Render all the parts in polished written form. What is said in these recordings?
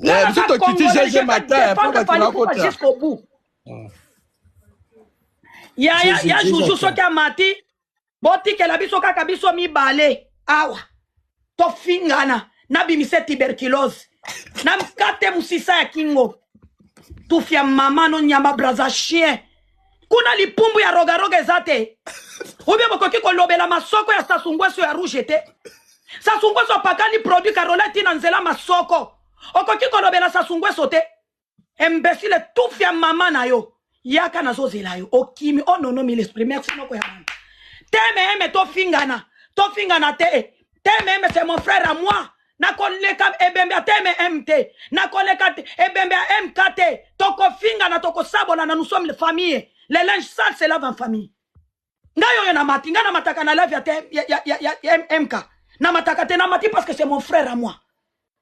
Nga Eh, biso naza tokiti congolais, je GG vais matin mpo défendre bato Fally Ipupa bakota. jusqu'au bout. Ya ya GG ya GG Juju akimi. soki amati, botikela biso kaka biso mibale awa. Tofingana, nabimise tuberculose. Na mkate musisa ya kingo. Tufia mama no nyama braza chien. Kuna lipumbu ya roga roga eza te. Ubie bokoki kolobela masoko ya Sassou Nguesso ya rouge te. Sassou Nguesso apakali produit Caroline tina nzela masoko. Okoki kolobela Sassou Nguesso te. Imbécile tufia mama na yo. Yaka nazozela yo. Okimi oh non non mille esprit. Merci noko ya bana. TMM tofingana. Tofingana te. TMM c'est mon frère à moi. Nakoleka ebembe ya TMM te. Nakoleka ebembe ya MK te. Tokofingana tokosabolana, nous sommes les familles. Les linges sales se lavent en famille. Ngai oyo na mati, ngai na mataka na live ya, ya, ya, ya, ya MK. Na mataka te, na mati parce que c'est mon frère à moi.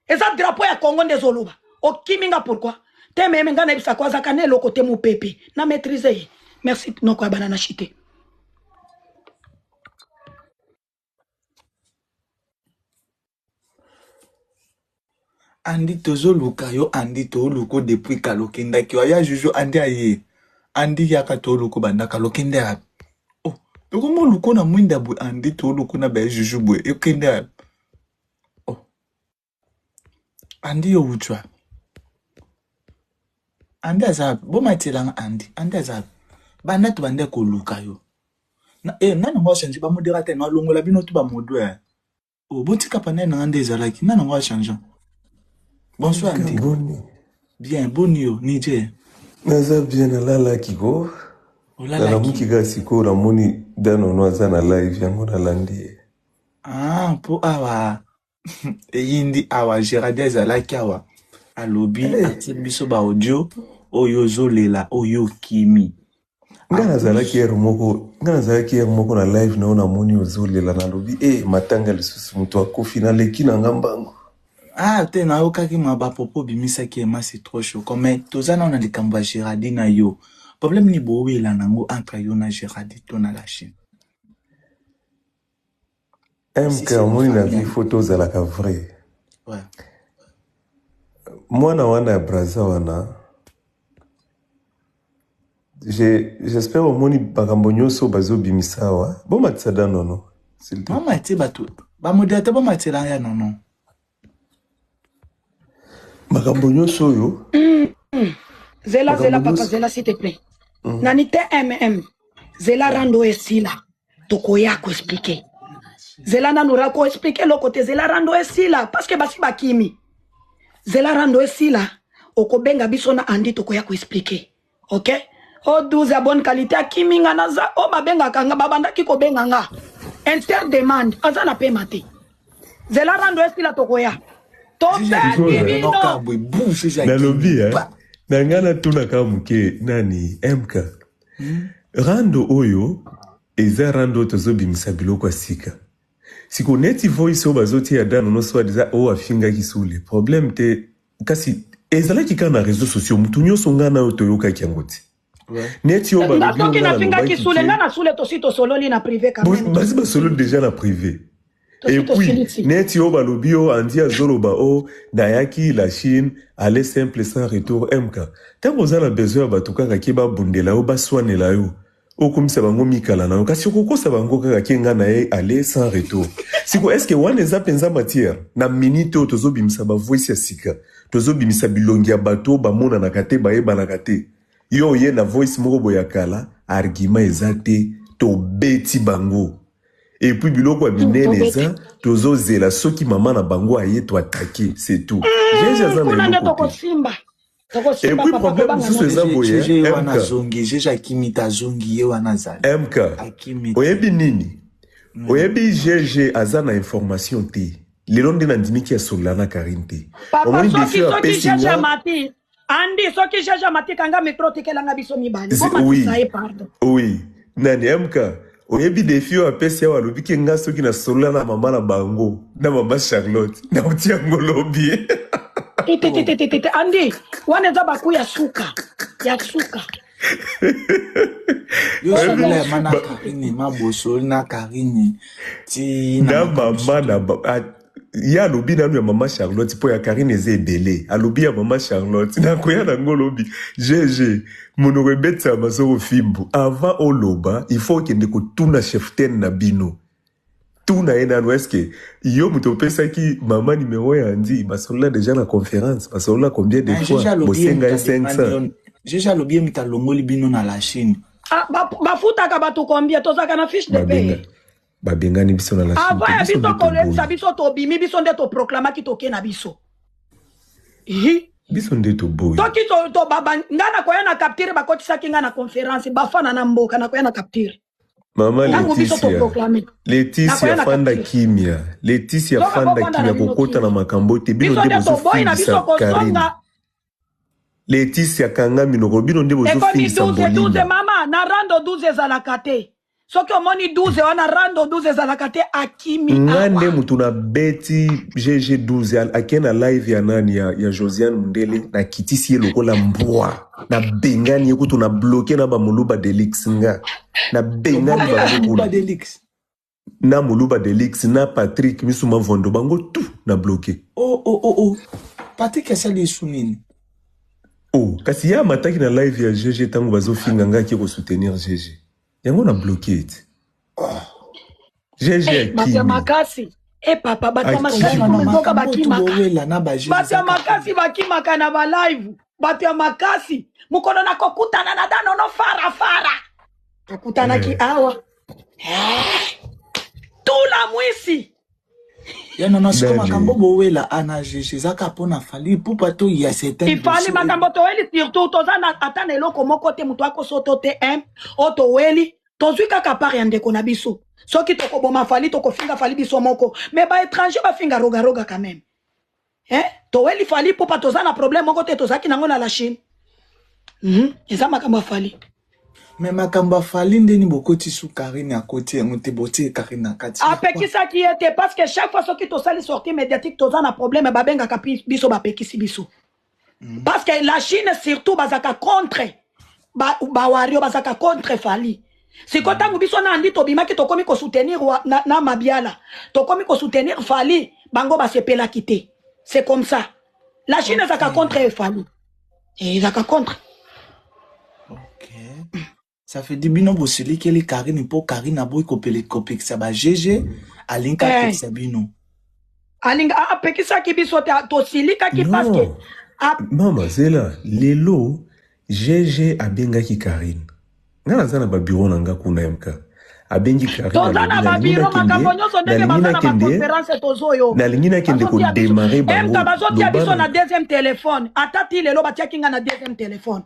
Eza drapeau ya Congo nde ezoloba. Okimi nga pourquoi? TMM nga nayebisa ko azaka na eloko te mopepe. Na maîtriser ye. Merci noko ya bana na chite. Andy tozoluka yo Andy toluko depuis kala okendaki wa ya juju Andy aye Andy yaka toluko banda kala okende wapi oh tokoma oluko na mwinda boye Andy toluko na ba juju boye okende wapi oh Andy yo wuti wapi Andy aza wapi bomatelanga Andy Andy aza wapi banda tobanda koluka yo na eh nani ngo achange ba modérateur na longola bino tu ba modo eh Oh, botika panel na nga nde ezalaki nani yango achangeant bonsoir Mika Andy boni bien boni yo Niger naza bien nalalaki ko olalaki nalamuki kaka sikoyo namoni danono aza na live yango nalandi ye ah mpo awa eyindi awa Gerardi azalaki awa alobi hey, atie biso ba audio oyo ozolela oyo okimi nga en nazalaki plus heure moko nga nazalaki heure moko na live na yo namoni ozolela nalobi e matanga lisusu moto akufi naleki na nga mbangu ah te nayokaki ma bapopo obimisaki ema c'est trop choquant mais toza nao na likambo ya Gerardi na yo problème ni bowela nango entre yo na Gerardi to na la Chine si mk c'est la omoni na famille vie fo tozalaka vrai ouais. mwana wana ya braza wana j'espère omoni makambo nyonso bazobimisa awa bomatisa da nono s'il te plaît mama tie bato bamoderateur bamatela ya nono makambo nyonso oyo Zela zela makambo papa nyonso zela s'il te plaît. Nani TMM. Zela rando esila. Tokoya ko expliquer. Zela nanu ra ko expliquer loko te zela rando esila parce que basi bakimi. Zela rando esila okobenga biso na Andy tokoya ko expliquer. Ok? O 12 ya bonne qualité akimi nga naza o babengaka nga babandaki kobenga nga. Inter demande aza na pema te. Zela rando esila tokoya. Jeje Tobeti akimi sikoyo na na nono bino. kabwe bu jeje nalobi akimi eh, ba na ngai natunaka moke nani mk hmm? rando oyo eza rando oyo tozobimisa biloko ya sika siko neti voice oyo bazotia danono soit eza oyo afingaki sule problème te kasi ezalaki kaka na réseau sociaux motu nyonso ngai na oyo toyokaki yango te ouais. neti oyo Nga balobi oyo soki ngai nafingaki nalobaki sule nga ke na sule tosi tosololi na privé quand même basi tosi basololi tosilisi déjà na privé tosi Et puis, tosilisi neti oyo balobi oyo andi azoloba o nayaki la Chine aller simple sans retour MK. Ntango oza na besoin ya bato kaka ke babundela yo baswanela yo okomisa bango mikala na yo kasi okokosa bango kaka ke nga na ye aller sans retour. Siko est-ce que wana eza mpenza matière na minute oyo tozobimisa ba voice ya sika tozobimisa bilongi ya bato oyo bamonanaka te bayebanaka te yo oye na voice moko boye ya kala argument eza te tobeti bango et puis biloko ya minene tobeti eza tozozela soki mama na bango aye to attaquer c'est tout jeje aza na kuna nde eloko te tokosimba et tokosimba puis papa problème kobanga mosusu no eza jeje boye jeje ye wana mk azongi jeje akimi te azongi ye wana azali mk akimi te oyebi nini oyebi gg aza na information te lelo nde nandimiki asolola na karine te papa omoni soki defi oyo soki apesi jeje nga amati andi soki jeje amati kanga micro tikelanga biso mibale oui bomatisa ye pardon oui nani mk oyebi defi oyo apesi awa alobi ke nga soki nasolola na mama na bango na mama charlotte nauti yango lobi te te te oh te te te andi wana eza baku ya suka ya suka yo wana oyebi eza solola ya ya ma suka na ba- karine ma bosoli na karine ti na na makambo mama na surtout ba, ah, Ye alobi nanu ya mama Charlotte mpo ya Karine eza ebele. Alobi ya mama Charlotte nakoya nango lobi. GG monoko ebetisaka masoko fimbu. Avant oloba il faut okende kotuna cheftaine na bino. Tuna ye nanu est-ce que yo moto opesaki mama numero ya Andy basolola dejà na conférence basolola combien de Mais fois GG alobi ye bosenga moto ye abengani 500. yo. GG alobi ye moto alongoli bino na la Chine. Ah, bafutaka bato combien? Tozalaka na fiche de Babenga paye. babengani biso na la Chine Avant te ya biso biso nde kolekisa toboyi. biso tobimi, biso nde toproklamaki toke na biso. Hi. Biso nde toboyi. Toki to, to baba nga nakoya na capture, bakotisaki nga na conférence bafana na mboka, nakoya na capture. Mama Ntango biso Leticia, toproklame, Leticia nakoya na fanda capture. kimia. Leticia Zoka fanda bofanda kimia na bino kokota na kimia. makambo te bino Biso nde nde toboyi na biso bozofingisa Karine. kozonga. Leticia kanga minoko bino nde Ekomi bozofingisa 12 12 mbolina. mama na rando 12 ezalaka te. Soki omoni 12 wana rando 12 ezalaka te, akimi Nga nde awa. mutu na beti GG12 ake na live ya nani ya Josiane Mundele nakitisi ye lokola mbwa nabengani ye kutu na bloke na bamoluba Delix nga nabengani Obloke na bango Moluba kuna Delix. na moluba Delix na Patrick Misuma Mvondo bango tout na bloke. Oh oh oh oh. Patrick asali esu nini? Oh kasi ye amataki na live ya GG ntango bazofinga nga ake kosoutenir GG yango na bloke ete GG Eh, bato ya akimi makasi. Eh papa, bato ya makasi akimi Ozana kuna nzoka makambo oyo bakimaka. tobowela na ba GG Bato ya ezaka makasi bakimaka na ba live. Bato ya makasi. Mokolo nakokutana na danono fara fara. Tokutanaki eh. awa. Eh, tula mwisi. Ya nono siko makambo Nani bowela ana GG ezaka mpona Fally Ipupa to ya certain Ifali dossier oyo. makambo toweli surtout toza na ata na eloko moko te, moto akosoto te m oyo toweli tozwi kaka part ya ndeko na biso. Soki tokoboma Fally, tokofinga Fally biso moko, mais ba étranger bafinga rogaroga quand même. Eh, toweli Fally Ipupa toza na problème moko te, tozalaki nango na la Chine. Eza makambo ya Fally. Mais makambo ya Fally ndeni bokoti su Karine akoti yango te botie Karine na kati ya quoi? Apekisaki ye te parce que chaque fois soki tosali sortie médiatique toza na problème, babengaka biso bapekisi biso. Parce que la Chine surtout bazaka contre bawario, bazaka contre Fally. Siko ntango biso na andi tobimaki tokomi kosoutenir na Mabiala, tokomi kosoutenir Fally, bango basepelaki te. C'est comme ça. La Chine ezaka contre Fally. Ezaka contre. Ok. Ça veut dire bino bosilikeli Karine mpo Karine aboyi kopekisa ba GG alingi apekisa bino. Alinga apekisaki biso te, tosilikaki parce que Non mama zela lelo GG abengaki Karine nga naza na babiro na nga kuna MK abengi Karine toza na alobi nalingi babiro nakende makambo nyonso ndenge nalingi baza na nakende baconférence tozoyoka nalingi nakende bazotia biso kodemare MK bango bazotia loba biso na na deuxième téléphone, ata ti lelo batiaki nga na deuxième téléphone.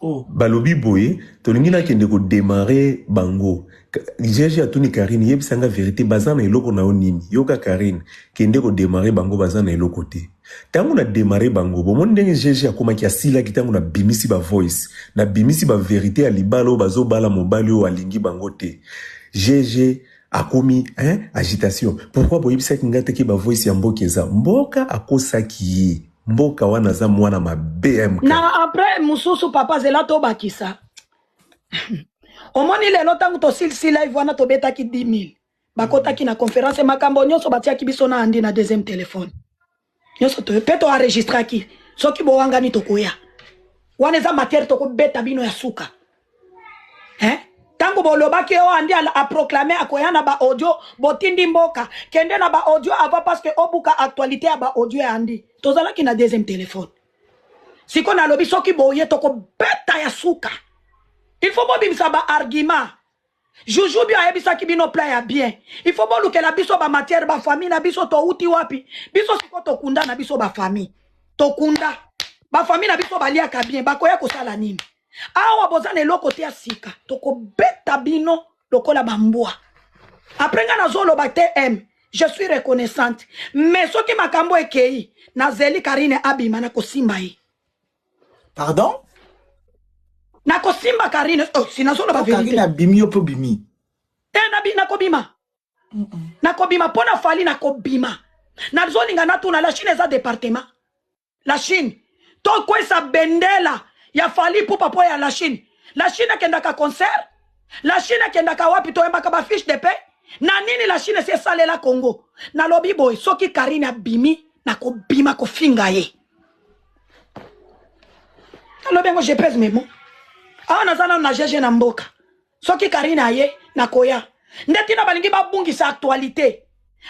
Oh. Balobi boye tolingi nakende kodemare bango. GG atuni Karine yebisanga verité baza na eloko na yo nini yoka Karine kende kodemare bango baza na eloko te ntango na demare bango bomoni ndenge GG akomaki asilaki ntango na bimisi ba voice na bimisi ba verité ya libala oyo bazobala mobali oyo alingi bango te. GG akomi hein, agitation pourquoi boyebisaki nga te ke ba voice ya mboka eza mboka akosaki ye mboka wana aza mwana mabe MK. Na après mosusu papa zela tobakisa. Omoni lelo ntango tosilisi live wana tobetaki 10 000 bakotaki na conférence makambo nyonso batiaki biso na andi na deuxième téléphone nyonso mpe toenregistraki. Soki bowangani tokoya wana eza matière tokobeta bino ya suka. Hein? Tango bolobaki oyo andi aproclame akoya na ba audio, botindi mboka kende na ba audio avant parce que obuka actualité ya ba audio ya andi. Tozalaki na deuxième téléphone. Siko nalobi soki boye tokobeta ya suka. Il faut bobimisa ba argument. Juju bio ayebisaki bino plan ya bien. Il faut bolukela biso ba matière ba famille na biso touti wapi. Biso siko tokunda na biso ba famille. Tokunda. Ba famille na biso baliaka bien, bakoya kosala nini? Awa boza na eloko te ya sika, tokobeta bino lokola bambwa. Après nga nazoloba TM, je suis reconnaissante. Mais soki makambo ekei, nazeli Karine abima na kosimba ye. Pardon? Na kosimba Karine, oh, si nazoloba Oh, Karine vérité. abimi yo po bimi. Eh, nabi nakobima. Nakobima pona Fally nakobima. Nazolinga natuna la Chine eza département. La Chine. Tokwesa bendela ya Fally Ipupa po ya la Chine. La Chine akendaka concert. La Chine akendaka wapi toyembaka ba fiche de paix. Na nini la Chine esi esalela Congo? Nalobi boye, soki Karine abimi, nakobima kofinga ye. Nalobi yango, je pèse mes mots. Awa naza nano na GG na mboka. Soki Karine aye, nakoya. Nde tina balingi babungisa actualité.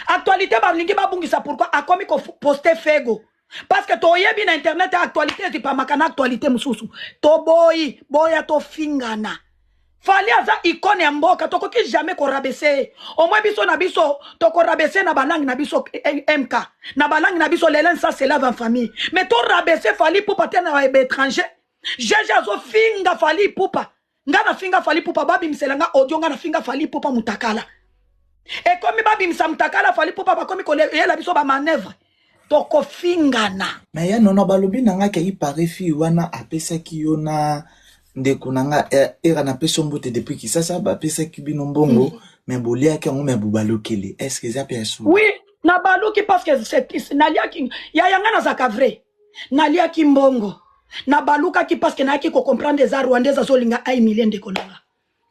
Actualité balingi babungisa pourquoi akomi ko poster Fego. Parce que toyebi na internet actualité ezipamaka na actualité mosusu. Toboyi, boya tofingana. Fally aza icône ya mboka, tokoki jamais ko rabaisser ye. Au moins biso na biso toko rabaisser na balangue na biso MK. Na balangue na biso lelen ça se lave en famille. Mais to rabaisser Fally Ipupa te na ba étranger. GG azo finga Fally Ipupa. Nga na finga Fally Ipupa babimisela nga audio nga na finga Fally Ipupa mutakala. Ekomi babimisa mutakala Fally Ipupa bakomi koyela biso ba manœuvre. Tokofingana. Mais ya nono balobi na nga ke il paraît fille wana apesaki yo na ndeko na nga era na peso mbote depuis Kisasa bapesaki bino mbongo mais boliaki yango mais bobalukeli est-ce que eza pe ya solo? Oui, na baluki parce que c'est naliaki ya yanga nazaka vrai. Naliaki mbongo. Na balukaki parce que nayaki ko comprendre eza rwandaise azolinga a humilier ndeko na nga.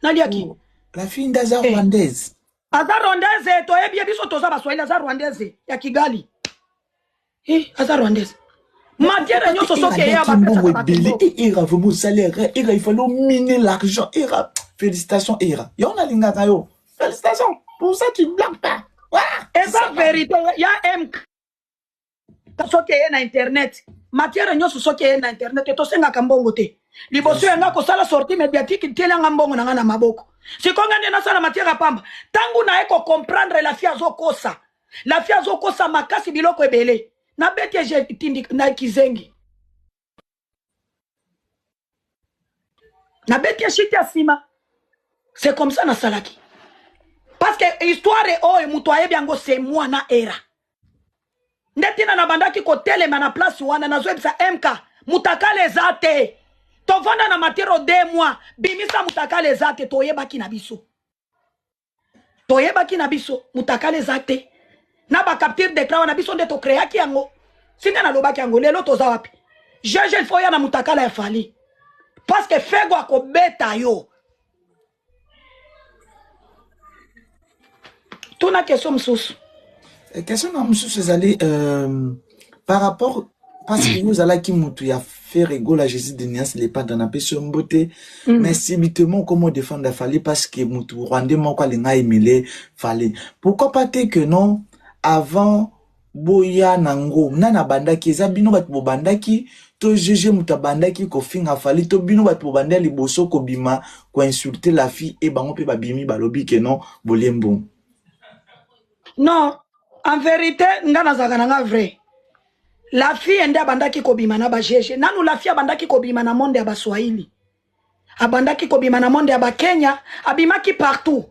Naliaki. Oh, la fille nde aza rwandaise. Aza rwandaise toyebi ye biso toza baswahili aza rwandaise ya Kigali. Eh, aza rwandaise. Matière nyonso soki eya mbongo ebele e era vraiment osali erreur era il fallait miner l'argent era félicitations era yo nalingaka yo félicitations pour ça tu blagues pas. Eza vérité ya MK soki eye na internet matière nyonso soki eye na internet tosengaka mbongo te liboso ya nga kosala sortie médiatique tielanga mbongo na nga na maboko sikoyo nga nde nasala matière ya pamba ntango naye kocomprendre la fille azokosa la fille azokosa makasi biloko ebele nabeti eje tindi na kizengi nabeti eshiti ya nsima c'est comme ça nasalaki parce que histoire oyo moto ayebi yango c'est moi na era nde ntina nabandaki kotelema na place wana nazoyebisa MK mutakala eza te tovanda na matero 2 mois bimisa mutakala eza te toyebaki na biso toyebaki na biso mutakala eza te na bacapture d'écran wana biso nde tokreaki yango singa nalobaki yango lelo toza wapi GG il faut ya na mutakala ya Fally parce que Fego akobeta yo tuna question mosusu. Question na mosusu ezali par rapport parce que yo ozalaki mutu ya Ferre Gola Jésus de Nias le Padre na pesi yo mbote mais subitement comment défendre Fally parce que mutu rwandais moko alinga emile Fally pourquoi pas te que non avant boya nango nani abandaki eza bino bato bobandaki to GG mutu abandaki kofinga Fally to bino bato bobandaki liboso kobima koinsulte la fille e bango mpe babimi balobi ke non bolie mbongo. Non, en vérité nga nazalaka na nga vrai la fille nde abandaki kobima na ba GG nanu la fille abandaki kobima na monde ya baswahili abandaki kobima na monde ya bakenya abimaki partout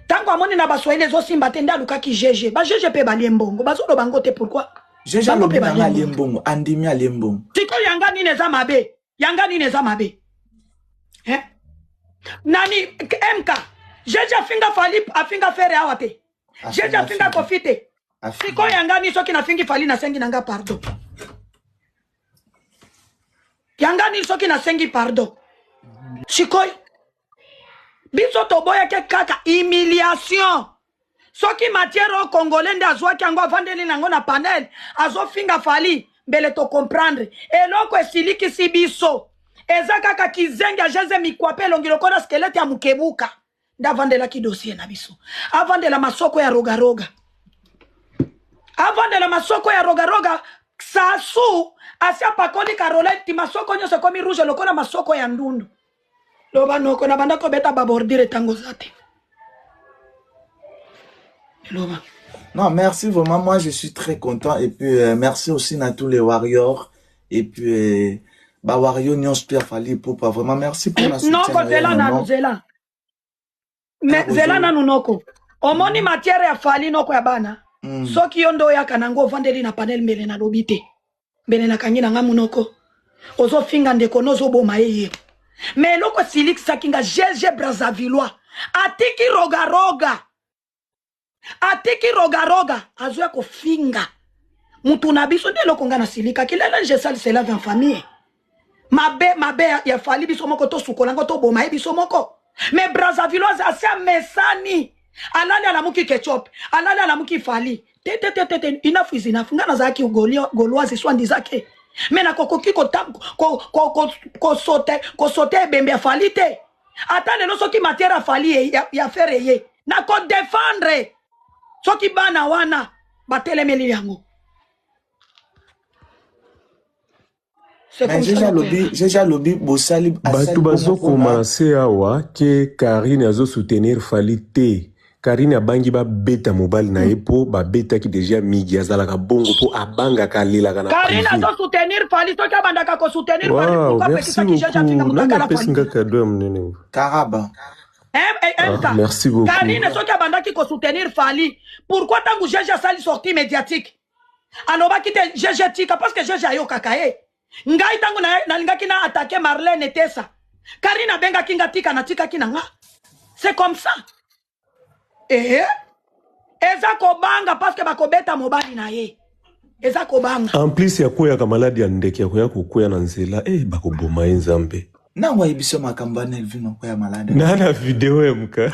ntango amoni na baswahili ezosimba te nde alukaki GG ba GG mpe balie mbongo bazoloba yango te pourquoi GG alobi nanga alie mbongo andimi alie mbongo sikoyo yanga nini eza mabe yanga nini eza mabe eh? Nani MK GG afinga Fally afinga Ferre awa te GG afinga Koffi te sikoyo yanga nini soki nafingi Fally nasengi nanga pardon yanga nini soki nasengi pardon sikoyo biso toboyaki kaka humiliation soki matière oyo congolais nde azwaki yango avandeli nango na panel azofinga Fally mbele tocomprendre eloko esilikisi biso eza kaka kizengi ya jeze mikwape elongi lokola squelette ya mukebuka nde avandelaki dossier na biso avandela masoko ya rogaroga avandela masoko ya rogaroga sasu asi apakoli Caroline ti masoko nyonso ekomi rouge lokola masoko ya ndundu loba noko na banda kobeta babordure ntango oza te loba. Non, merci vraiment. Moi, je suis très content. Et puis, merci aussi à tous les warriors. Et puis, bah, warriors, nyonso Pierre Fally Ipupa. Vraiment, merci pour la soutien. Noko, zela nanu, zela. Mais zela nanu noko. Omoni matière ya Fally noko ya bana. Soki yo nde oyaka nango ovandeli na panel mbele nalobi te. Mbele nakangi na nga munoko. Ozofinga ndeko no ozoboma ye ye. Mais eloko esilikisaki nga GG Brazzavillois. Atiki roga roga. Atiki roga roga azoya kofinga mutu na biso nde eloko nga nasilikaki lelo je sali se lave en famille mabe mabe ya Fally biso moko tosukola yango toboma ye biso moko mais Brazzavilloise asi amesani. Alali alamuki Ketchup, alali alamuki Fally. Te te te te te, enough is enough. Nga nazalaki gauloise soit disant ke mais nakokoki kosote ebembe ya Fally te. Ata lelo soki matière ya Fally ya Ferre ye, nako défendre soki bana wana batelemeli yango. Mais jeje alobi, jeje alobi bosali bato bazokoma na se awa ke Karine azo soutenir Fally te. Karine abangi babeta mobali na ye mpo babetaki deja migi, azalaka bongo mpo abangaka, alelaka na Karine azo soutenir Fally. Soki abandaka ko soutenir Fally, wow, pourquoi merci beaucoup. Nani apesi nga cadeau ya monene? Karaba. MK. Ah, merci beaucoup. Karine soki abandaki ko soutenir Fally, pourquoi tango jeje asali sortie médiatique alobaki te jeje tika? Parce que jeje ayokaka ye. Ngai ntango nalingaki na attaquer Marlène Tesa, Karine abengaki nga tika, natikaki na nga. C'est comme ça. Eh, eza kobanga parce que bakobeta mobali na ye, eza kobanga. En plus ya kweyaka maladi ya ndeke, ya koya kokwea na nzela, eh, bakoboma ye, Nzambe. Nango ayebi so makambo wana Elvin okoya malade. Na video ya muka.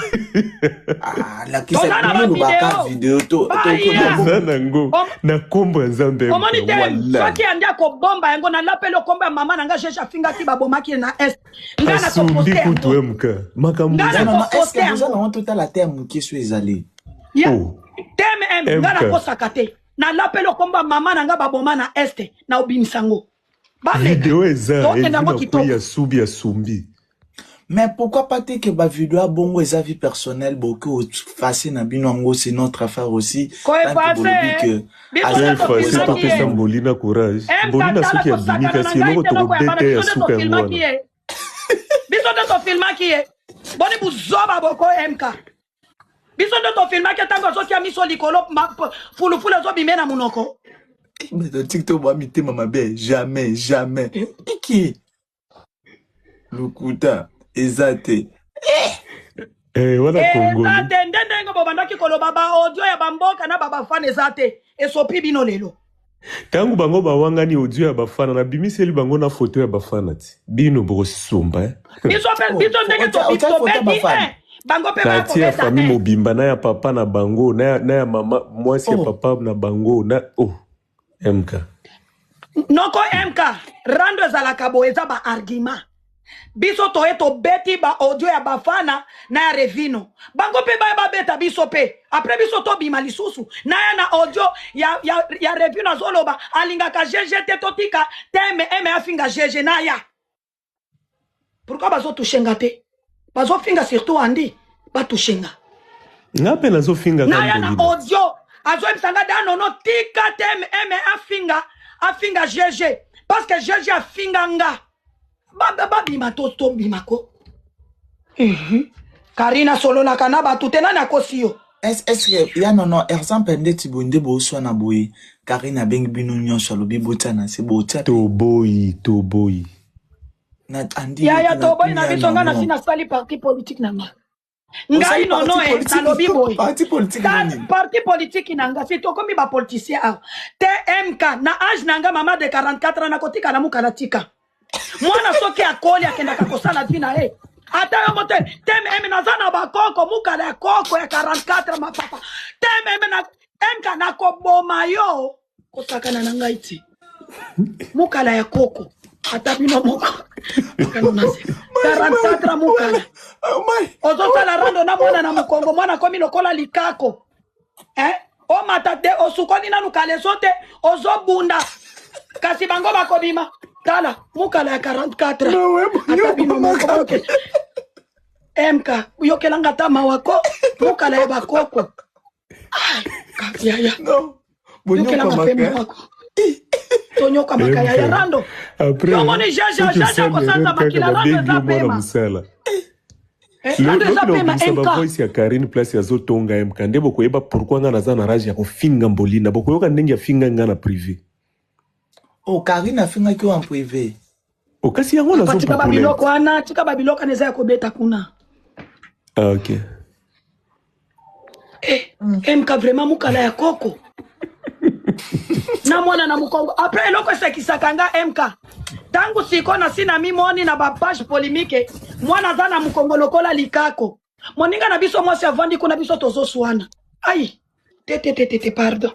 Ah, lakisa bino lobaka video to toza nango na kombo ya Nzambe. Omoni te, soki andi akobomba yango, nalapeli okombo ya mama na nga. Jeje afingaki, babomaki ye na est. Nga nakosumbi kutu MK makambo. Nga nakoposte yango nango, totala te ya moke so ezali. Tmm, nga nakosaka te, nalapeli okombo ya mama na nga baboma na est, na obimisa yango. Video eza ya subi ya sumbi. Mais pourquoi pas te que ba vidéo ya bongo eza vie personnelle, boki ofase na bino yango, c'est notre affaire aussi. Koefase. Efase, topesa Mbolina courage. Mbolina soki abimi, kasi eloko tokobeta ya suka yango wana. Biso nde tofilmaki ye. Boni buzoba boko MK. Biso nde tofilmaki ntango azotia miso likolo, fulufulu ezobime na monoko. Bato TikTok ba mitema mabe, jamais jamais iki lokuta eza te. Eh, wana eza te. Nde ndenge bobandaki koloba ba audio ya bamboka na babafana eza te, esopi bino lelo. Ntango bango bawangani audio ya bafana, nabimiseli bango na foto ya bafana ti bino bokosomba, eh. Biso mpe, biso ndenge tobeti bango mpe. Natie ya famille mobimba, na ya papa na bango, na ya mama mwasi ya papa na bango na oh, MK. Noko MK, rando ezalaka boye, eza ba argument. Biso toye tobeti ba audio ya bafana na ya Revino, bango mpe baya babeta biso mpe. Après biso tobima lisusu na ya na audio ya Revino, azoloba alingaka GG te, totika teme eme afinga GG na ya. Pourquoi bazotouche nga te? Bazofinga surtout Andi, batouche nga. Nga mpe nazofinga. Na ya na audio azoyebisa nga da nono tika teme eme afinga GG parce que GG afinga nga. Babima, tobima ko. Karina sololaka na bato te. Nani akosi yo? Est-ce que ya nono, exemple ndeti boye nde boswana boye, Karine abengi bino nyonso, alobi botia na se, botia? Toboyi, toboyi. Na andi. Yaya, toboyi na biso. Nga nasi nasali parti politique na nga. Ngai nono e nalobi boye, parti politique? Parti politique na nga, si tokomi ba politicien awa te. MK, na age na nga, mama de 44 ans, nakotika na muka, natika mwana. Soki akoli, akendaka kosala vie na ye. Ata yo mo te tmm, naza na bakoko, mukala ya koko ya 44 mapapa tmm na MK, nakoboma yo. Kosakana na ngai te, mukala ya koko. Ata bino moko, 44 mukala, ozosala rando na mwana na mokongo, mwana akomi lokola likako, eh? Omata te, osukoli nanu kaleso te, ozobunda, kasi bango bakobima. Tala mukala ya 44. Ata bino moko, MK, yokelanga ata mawako, mukala ya bakoko yaya, yokelanga mpe mawako. Tonyokamaka yaya, rando yomoni jaja jaja kosanza makila, rando eza pema. Mosala. Rando eza pema, MK. Ba voice ya Karine place azotonga MK, nde bokoyeba pourquoi nga naza na rage ya kofinga Mbolina. Bokoyoka ndenge afinga nga na privé. Oh, Karine afingaki yo en privé? Okasi yango. Tika babiloko wana, tika babiloko wana, eza ya kobeta kuna. Ah, ok. Eh, MK, vraiment mukala ya koko na mwana na mokongo. Après eloko esekisaka nga, MK, ntango sikoyo nasi na mimoni na ba page polémique, mwana aza na mokongo lokola likako. Moninga na biso mwasi avandi kuna biso tozoswana. Ai, te te te te te pardon.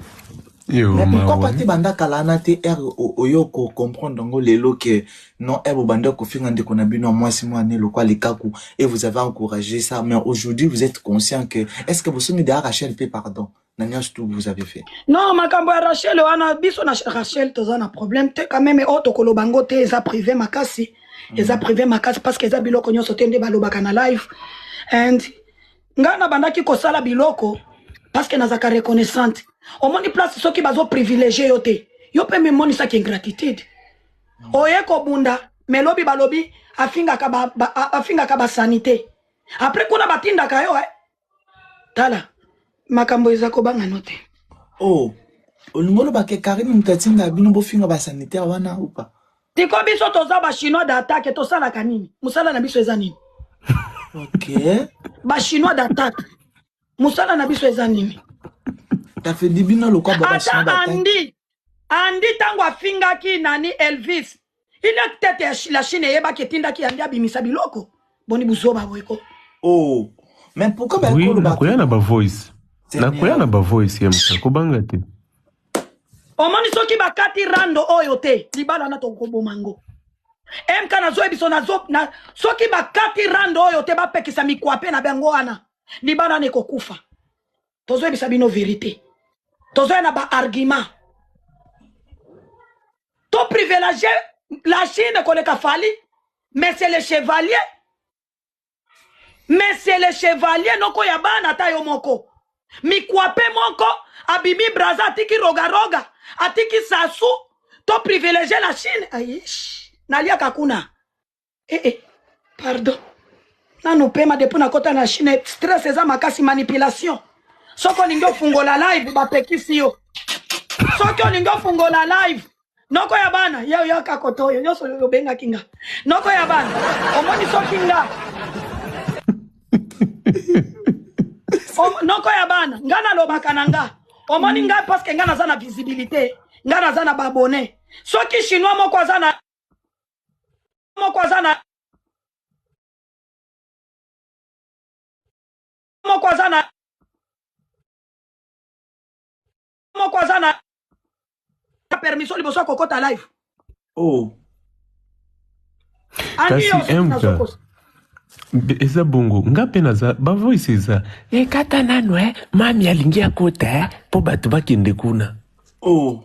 Yo Mais pourquoi pas mawa. te banda kala wana te ere oyo ko comprendre yango lelo ke non ere bobanda kofinga ndeko na bino ya mwasi mwana lokwa likaku et vous avez encouragé ça mais aujourd'hui vous êtes conscient que est-ce que bosongi deya Rachel pe pardon na nyonso tout vous avez fait. Non, makambo ya Rachel wana biso na Rachel toza na problème te quand même oyo tokoloba ngo te eza privé makasi. Eza privé makasi parce que eza biloko nyonso te nde balobaka na live. And nga nabandaki kosala biloko parce que nazalaka reconnaissante. Omoni place soki bazo privilégier yo te. Yo pe mimonisaki ingratitude. Oye kobunda mais lobi balobi afingaka ba, ba, afingaka ba sanité. Après kuna batindaka yo eh. Tala makambo eza kobanga no te. Oh, olingi oloba ke Karine moto atinda bino bofinga ba sanitaire wana ou pas? Tiko biso toza ba chinois d'attaque tosalaka nini? Mosala na biso eza nini? Ok. Ba chinois d'attaque. Mosala na biso eza nini? Ça fait du bino lokwa ba chinois Ata d'attaque. Andy, Andy tango afingaki nani Elvis. Il y a tete ya la Chine eyebaki etindaki Andy abimisa biloko. Boni buzoba boye ko. Oh, mais pourquoi ba Oui, koloba nakoya na ba voice. Nakoya Seigneur. na ba voice ya mka kobanga te. Omoni soki bakati rando oyo te, libala na tokoboma ngo. MK nazoyebi biso nazo na soki bakati rando oyo te bapekisa mikwape na bango wana libala na ekokufa. Tozoyebisa bino verité. Tozoya na ba argument. To privilégier la Chine koleka Fally, mais c'est le chevalier. Mais c'est le chevalier noko ya bana ata yo moko. Mikwape moko abimi braza atiki roga roga atiki sasu to privilégier la Chine. Aish, naliaka kuna. Eh eh, pardon. Nanu pema depuis nakota na Chine stress eza makasi manipulation. Soki olingi ofungola live bapekisi yo. Soki olingi ofungola live noko ya bana yo yoka koto oyo nyonso obengaki nga noko ya bana omoni soki nga noko ya bana nga nalobaka na nga omoni nga parce que nga naza na visibilité nga naza na baabonné soki chinois moko aza na moko aza na moko aza na moko aza na permission liboso ya kokota live. Oh. Andi Kasi yo soki MK nazokosa. eza bongo nga mpe naza ba voice eza ekata nanu eh mami alingi akota eh mpo bato bakende kuna. Oh.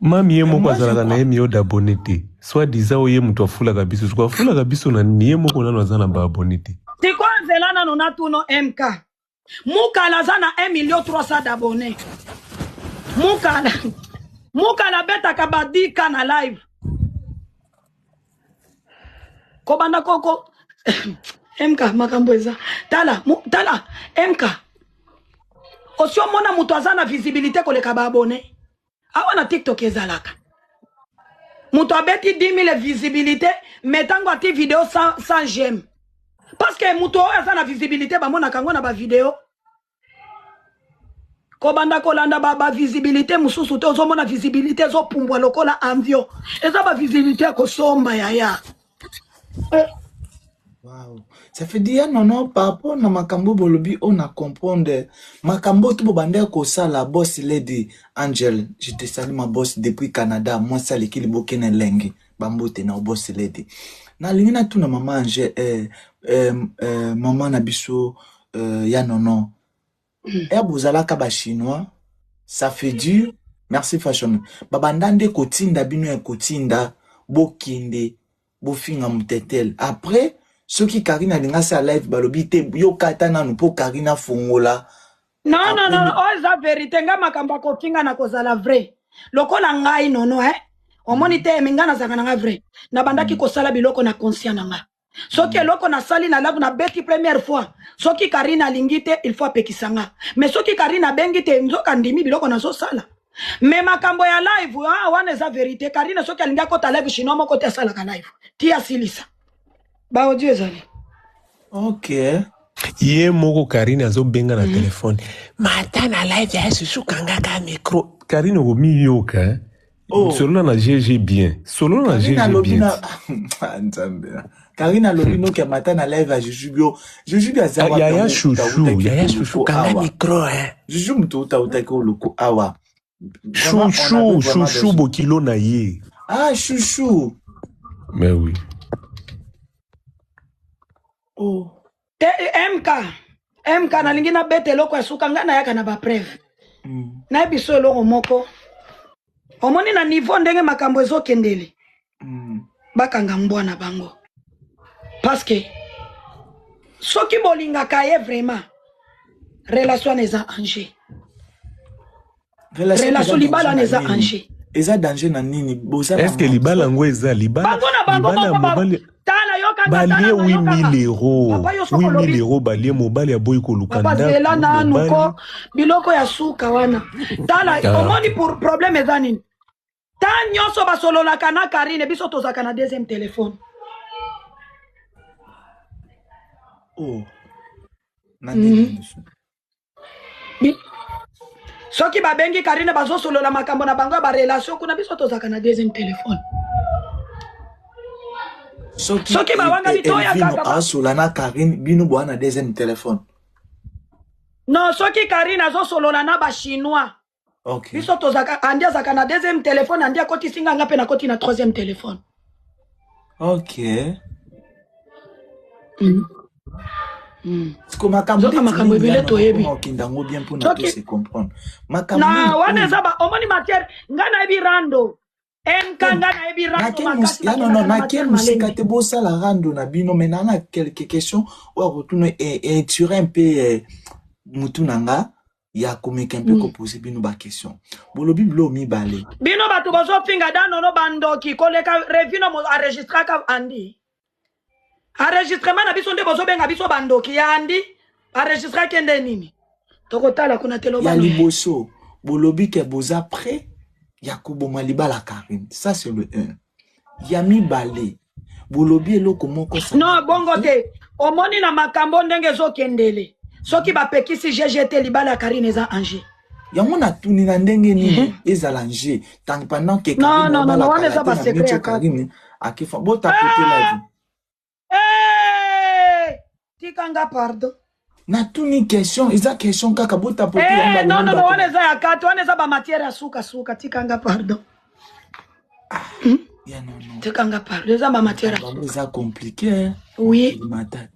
Mami ye Mais moko moi je azalaka na crois ye mio d'abonné te. Soit disant oye moto afulaka biso, siko afulaka biso na nini ye moko nanu aza na ba abonné te. Sikoyo nzela nanu natuno MK. Mukala aza na 1 million 300 d'abonnés. Mukala Mukala abetaka ba 10K na live. Kobanda koko MK makambo eza. Tala, tala MK. Osi omona moto aza na visibilité koleka ba abonné. Awa na TikTok ezalaka. Moto abeti 10 000 visibilité, mais tango ati vidéo sans j'aime. Parce que moto oyo aza na visibilité bamonaka yango na ba vidéo. Kobanda kolanda ba visibilité mosusu te, ozomona visibilité ezopumbwa lokola envion. Eza ba visibilité ya kosomba yaya. Wow. Ça fait dire non non par rapport na makambo bolobi on a comprendre makambo tout bobanda kosala boss lady Angel, je te salue ma boss depuis Canada, moi ça l'équipe bokene lengi bambote na boss lady. Na lingi na tuna maman Angel maman na biso ya nono. Eh bozalaka ba chinois, ça fait dur. Merci fashion. Babanda nde kotinda bino ya kotinda bokende bofinga mutetel. Après soki Karine alinga sa live balobi te yo kata nanu po Karine afongola. Non non non, oyo eza vérité nga makambo ya kofinga na kozala vrai. Lokola ngai nono eh. Omoni te mais nga nazalaka na nga vrai. Nabandaki kosala biloko na conscient na nga. Soki eloko nasali na live na beti première fois. Soki Karine alingi te, il faut apekisa nga. Mais soki Karine abengi te, nzoka ndimi biloko nazosala. Mais makambo ya live, ah, wana eza vérité. Karine soki alingi akota live chinois moko te asalaka live. Ti asilisa. Ba audio ezali. OK. Ye moko Karine azobenga na téléphone. Mata na live ya susu kangaka micro. Karine okomiyoka. Oh. Solola na GG bien. Solola na Karine GG alobi bien. na Ah, Nzambe. Karine alobi noki amata na live ya Juju bio. Juju bio aza Ah, wapi yaya yango chouchou, utautaki yaya oluko chouchou, kanga awa. micro hein. Juju mutu utautaki oluko awa. Vraiment, on avait Chouchou, vraiment chouchou besoin. bokilo na ye. Ah, chouchou. Mais oui. Oh. Te MK, MK nalingi nabeta eloko ya suka, ngai nayaka na bapreuve. Nayebi so eloko moko. Omoni na niveau ndenge makambo ezokendele. Bakanga mbwa na bango. Parce que soki bolingaka ye vraiment, relation wana eza en jeu. Relation Relation eza libala danger wana na eza nini? en jeu. Eza danger na nini? Boza na Est-ce que libala yango eza libala Bango na bango libala ya moko ba mobali tala yokanga tala balie nga yokanga. 8000 euros. Papa yo soko 8000 lobi euros balie mobali aboyi koluka papa zela ndako nanu mobali. ko biloko ya suka wana. Tala Ah. omoni pour problème eza nini? Ta nyonso basololaka na Karine biso tozalaka na deuxième téléphone. Oh. Na ndenge nini? Soki babengi Karine bazosolola makambo na bango ya ba relation kuna biso tozalaka na deuxième téléphone. Soki Soki bawangani toya Elvino kaka ba- asola na Karine bino boa na deuxième téléphone. Non, soki Karine azosolola na ba chinois. OK. Biso tozalaka andi azalaka na deuxième téléphone, andi akotisi nga nga mpe nakoti na troisième téléphone. OK. Siko makambo Nzoka neti makambo nini ebele yana toyebi. okoma okenda yango bien mpona Soki to se comprendre. Makambo na nini wana oyo eza ba omoni matière nga nayebi rando. MK nga nayebi rando makasi ya non non bakendaka na nake matière mosika malembe. te bosala rando na bino mais nana quelques questions oyo akotuna etire mpe mutu na nga ya komeka mpe kopose bino baquestion. Bolobi bilo mibale. Bino bato bozofinga danono bandoki koleka revino mo enregistraka andi. Enregistrement na biso nde bozobenga biso bandoki ya andi. Enregistraki nde nini? Tokotala kuna te Ya loba no. liboso bolobi ke boza prêt ya koboma libala Karine. Ça c'est le 1. Ya mibale bolobi eloko moko ça Non, bongo te. Omoni na makambo ndenge ezokendele. Soki bapekisi GGT libala ya Karine eza en jeu. Yango natuni na ndenge nini ezala en jeu tant pendant que Non, Karine non, non, obala non, wana kala eza te na ba secret minute ya kati. Karine akifa botapote la vie. Eh! Tikanga pardon. Natuni question, eza question kaka botapote Eh, yango non, balobi non, non, bato. wana eza ya kati, wana eza ba matière ya suka suka, tikanga pardon. Ya non non. Tikanga pardon, eza ba matière ya Bango suka. eza compliqué hein. Oui. Matata.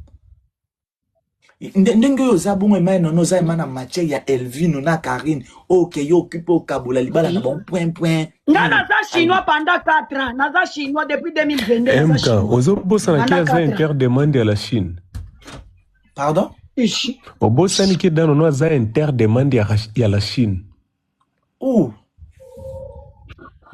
Ndenge oyo oza bongo emai nono oza ema na matière ya Elvino na Karine oyo ke yo okipe okabola libala na bango point point. Nga naza chinois pendant 4 ans, naza chinois depuis 2022 naza MK, chinois. ozobosana ke Pendant aza 4 ans. interdemande ya la Chine. Pardon? Ishi. Obosani ke danono aza interdemande ya la Chine. Oh.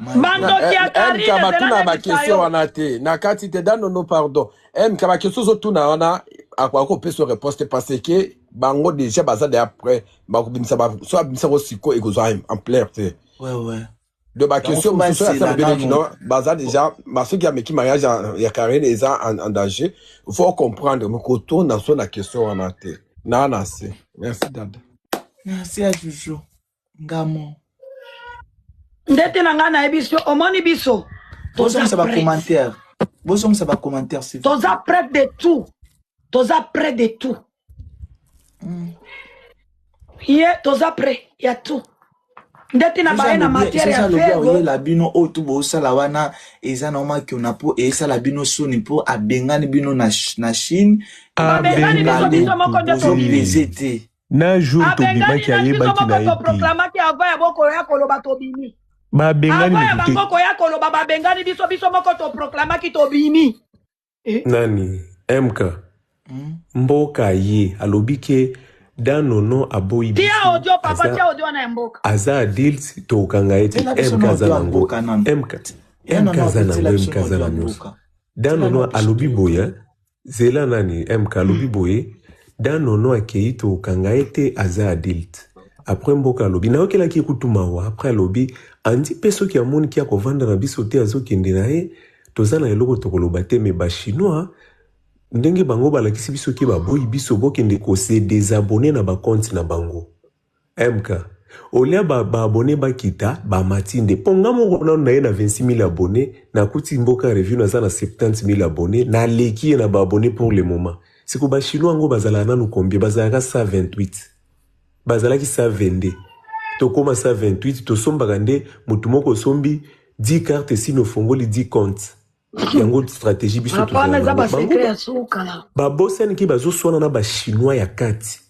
My God. Bandoki ya MK Karine zela batuna nayebisa baquestion yo. wana te na kati te danono pardon. MK baquestion ozotuna wana akopesa réponse te parce que bango déjà baza deya prêt bakobimisa so abimisa ngo siko ekozwa ampleur te. Ouais ouais. Donc baquestion Yango mosusu oyo basela asala beleki nanu. no baza déjà basoki ameki mariage ya Karine eza en danger. Faut comprendre mais kotuna so na question wana te na na se. Merci dada. Merci ya Juju. Ngamo. Ndete na nga nayebi biso, omoni biso. Toza Bozongisa ba prête. commentaire. Bozongisa ba commentaire s'il vous plaît. Toza prête de tout. Toza prête de tout. Ye toza prêt ya tout. Ndeti na baye na matière ya alobi fergo. aoyela bino oyo tu bosala wana eza na makiona mpo eyesala bino soni mpo abengani bino na Chine. Babengani biso biso moko nde tobimi. Bozopese te. Na jour Abengani tobimaki na biso ayebaki moko na ye te. toproclamaki avant ya boko ya koloba tobimi. Babengani Avant ya motu te. bango koya koloba babengani biso biso moko toproclamaki tobimi. Eh? Nani MK mboka ye alobi ke danono aboyi Tia biso audio papa, aza tia audio wana ya mboka. aza adulte tokanga ye te. Tiela biso MK na aza audio ya nango. mboka nanu. MK Ya MK nono aza tiela nango, biso MK na aza audio ya na nyonso. mboka. Tiela Danono na biso alobi toyoka. boye zela nani MK alobi boye danono akei tokanga ye te aza adulte. Après mboka alobi nayokelaki kutu mawa après alobi andi mpe soki amoniki akovanda na biso te azokende na ye toza na eloko tokoloba te me bachinois ndenge bango balakisi biso ke baboyi biso bokende kose désabonner na bacompte na bango. MK Olia ba ba abonne bakita bamati nde mpo nga moko nanu naye na 26000 abonne nakuti mboka review naza na 70000 abonne naleki ye na ba abonne pour le moment. Siko ba chinois yango bazalaka nanu combien? Bazalaka 128 bazalaki 122 tokoma 128 tosombaka nde motu moko osombi 10 carte sino ofongoli 10 compte yango stratégie biso Papa wana tozala eza nango ba bango secret ya suka. babosani ke bazoswana na ba chinois ya kati.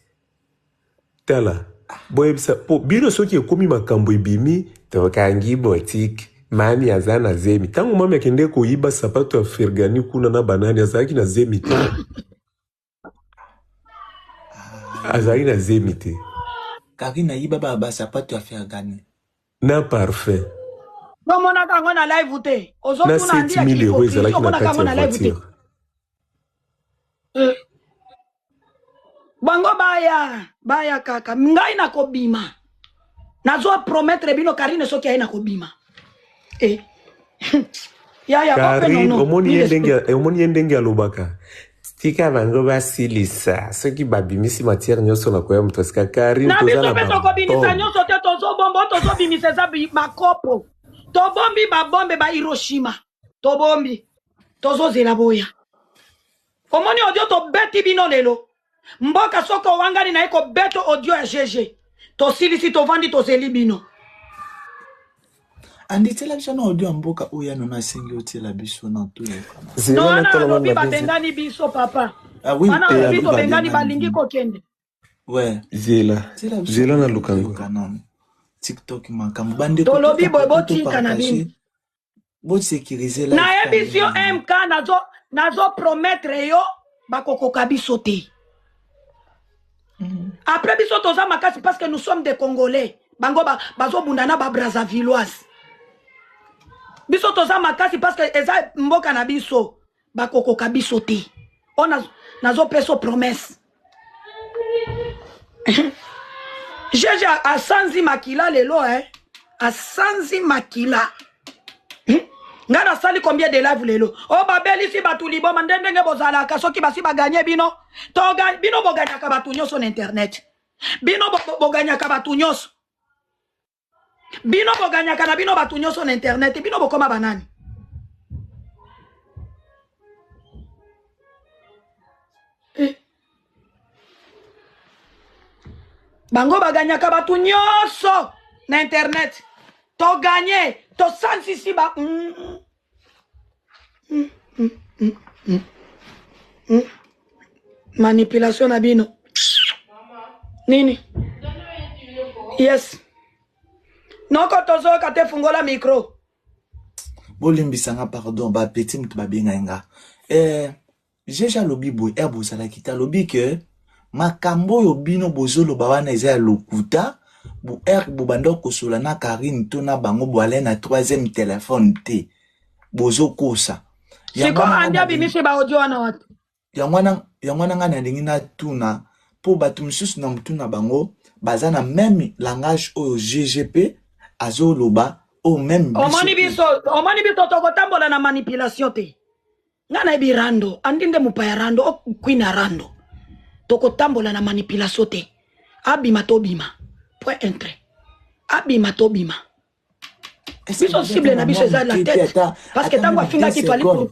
Tala, boyebisa po bino soki ekomi makambo ebimi tokangi boutique mami aza na zemi. Tango mami akende koyiba sapato ya Fergani kuna na banani azalaki na zemi te. Azalaki na zemi te. Karine ayiba ba ba sapato ya Fergani. Na parfum. Omonaka yango na live te. Na Ozotuna andi ya 7000 euros hypocrisie ezalaki na omonaka kati yango ya na live te. voiture. Eh. Bango baya baya kaka ngai nakobima. Nazo promettre bino Karine soki aye nakobima. Eh. Yaya ope Karine, nono. omoni ye Mille ndenge omoni ye ndenge alobaka. Tika bango basilisa soki babimisi matière nyonso na koya moto asika Karine na toza biso na mpe tokobimisa babombe. nyonso te tozobomba oyo tozobimisa eza bakopo tobombi babombe ba Hiroshima tobombi tozozela boya omoni audio tobeti bino lelo mboka soki owangani na ye kobeta audio ya GG tosilisi tovandi tozeli bino Andi tiela biso na audio ya mboka oyo ya nono asengi otiela biso na toyoka na. No Zela wana natala nanu alobi na bezi. babengani biso papa Ah oui, wana te alobi alobi tobengani babengani balingi bino. kokende Ouais. Zela. Tiela biso Zela audio naluka yango. toyoka nanu. TikTok makambo bandeko tolobi boye totapote botika na bino topartage bosécuriser live nayebisi yo Karine. mk nazo nazo promettre yo bakokoka biso te après biso toza makasi parce que nous sommes des congolais bango bazobunda na ba brazzavilloise biso toza makasi parce que eza mboka na biso bakokoka biso te oyo nazopesa promesse GG asanzi makila lelo eh asanzi makila nga nasali combien de live lelo o babelisi bato liboma nde ndenge bozalaka soki basi baganye bino to bino boganyaka bato nyonso na internet bino boganyaka bato nyonso bino boganyaka na bino bato nyonso na internet bino bokoma banani eh. Bango baganyaka bato nyonso na internet toganye tosansisi ba Manipulation na bino nini yes noko tozoyoka te fungola micro Bolimbisa nga pardon ba petit mutu babengai nga. Eh Jeje alobi boye heure bozalaki te alobi que makambo oyo bino bozoloba wana eza ya lokuta bo heure bobanda kosola na Carine to na bango boale na troisième téléphone te bozokosa yango siko wana nga andi nalingi abimisi ba audio wana wapi yango wana yango wana nga nalingi natuna mpo bato mosusu na motu na bango baza na meme langage oyo GGP azoloba oyo meme biso omoni mpe biso omoni biso tokotambola na manipulation te nga nayebi rando andi nde mopaya rando o queen ya rando tokotambola na manipulation te abima tobima point entre abima tobima est-ce que biso boza ata cible na na biso mwa eza la moke te tête ata parce que ata ntango meme 2 afingaki toali secondes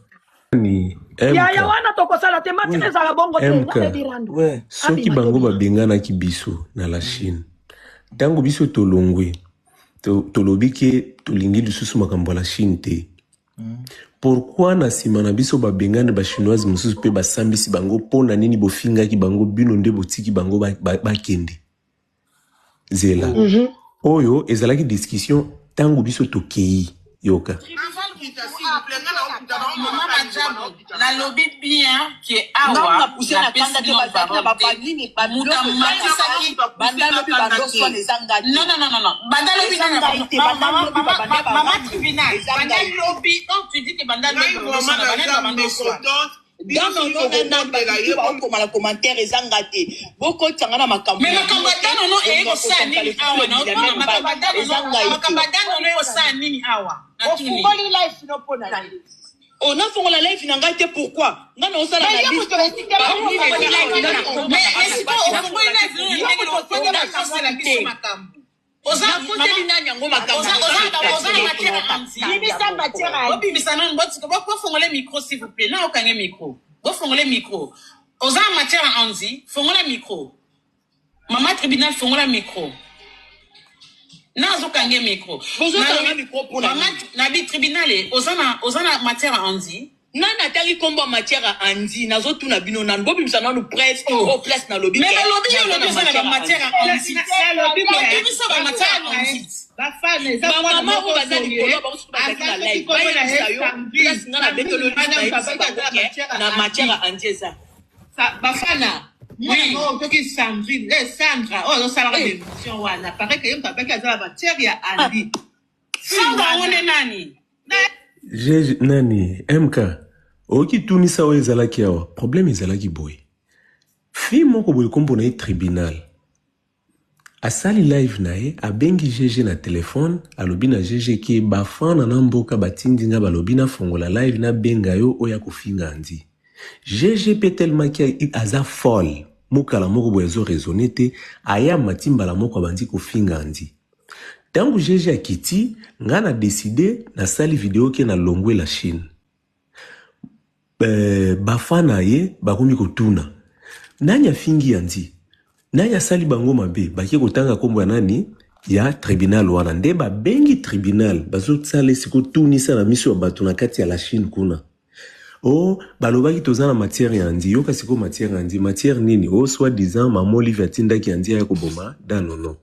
Ni yaya MK wana tokosala te matina oui ezala bongo te nga MK nayebi rando ouais soki abima bango tobima babenganaki biso na la Chine ntango biso tolongwe tolobi ke tolingi lisusu makambo ya la Chine te pourquoi na nsima na biso babengani ba chinoise mosusu mpe basambisi bango mpo na nini bofingaki bango bino nde botiki bango bakende zela oh oyo ezalaki discussion ntango biso tokei yoka Mama Majabu, nalobi bien ke Nga awa na pousse na napesi kanda te bino bazalaki na parole te babanini moto babiloko eza amatisaki banda lobi bandoswana eza nga non te non non non non banda lobi eza nani ngai te mama banda mama lobi mama babanda mama barando tribunal eza banda ngai te lobi donc tu dis que banda lobi ngai vraiment bandoswana banda naza bandoswana mécontente bino dans soki nono na nani bokobondela bato ye tu baokoma na commentaire eza nga te bokotisanga na makambo mais na makambo bino ya te danono eye bolinga kosala kosangisa nini lisusu awa ebila naotuna meme makambo bale ya eza danono ngai te makambo ya danono ekosala nini awa natuni ofungoli life no mpo na nini o nafongola live na ngai te pourquoi nga naosala mais na yo liste moto banini ofungoli eza live awa nga nini nakoma mais na mais sikoyo basi ofungoli nafongola live te nini yo ndenge moto ofandi otinda bakosela nga biso te makambo. Oza Nakoteli nani yango makambo oza oza oza na matière anti. Bimisa matière anti. Bobimisa nanu botika bofongole micro s'il vous plaît. Na okange micro. Bofongole micro. Oza na matière anti, fongola micro. Mama tribunal fongola micro. Na azokange micro. Bozokanga micro mpona Mama nini? na bi tribunal e, oza na oza na matière anti. Nani atangi nkombo ya matière ya andi? Nazotuna bino nanu, bobimisa nanu presse Oh. o place nalobi Mais ke balobi yo naza lobi na oza na matière ba ya matière andi. anti. Nalobi boye, Biso ba matière anti. bafana eza mwana Bamama moko oyo baza boye, likolo, bango soki bazalaki na aza soki live, kombo na ye bayebisa yo Sandrine. place nga nabeteli Sandrine wana nayebisi moto abaki bango aza na ke matière na ya matière Andy. ya andi eza. Bafana mwana Oui. moko soki Sandrine, eh, Sandra oyo azosalaka Eh. baémission wana, paraît que ye moto abaki aza na matière ya Andy. Fille Sandra wana ngo nde nani? GG nani MK oyoki tunisa oyo ezalaki awa problème ezalaki boye fille moko boye nkombo na ye tribunal asali live na ye abengi GG na telefone alobi na GG ke bafana na mboka batindi nga balobi nafongola live nabenga yo oyo akofinga andi GG mpe tellement ki aza folle mokala moko boye azoraisonne te aya mati mbala moko abandi kofinga andi ntango GG akiti nga na décide nasali video ke nalongwe la Chine. Bafana ye bakomi kotuna nani afingi andi nani asali bango mabe bake kotanga nkombo ya nani ya tribunal wana nde babengi tribunal bazosala esiko tunisa na miso ya bato na kati ya la Chine kuna o balobaki toza na matière ya andi yoka sikoyo matière ya andi matière nini o soit disant mama Olive atindaki andi aya koboma danono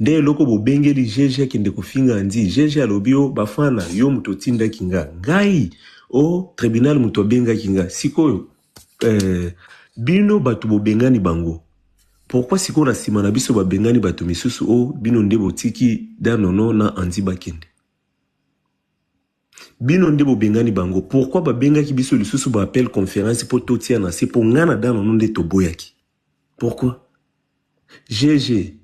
nde eloko bobengeli GG akende kofinga andi GG alobi o bafana yo moto otindaki nga ngai o tribunal moto abengaki nga sikoyo bino bato bobengani bango pourquoi sikoyo na nsima na biso babengani bato misusu o bino nde botiki danono na andi bakende bino nde bobengani bango pourquoi babengaki biso lisusu baappel conférence mpo totia na se mpo nga na danono nde toboyaki pourquoi GG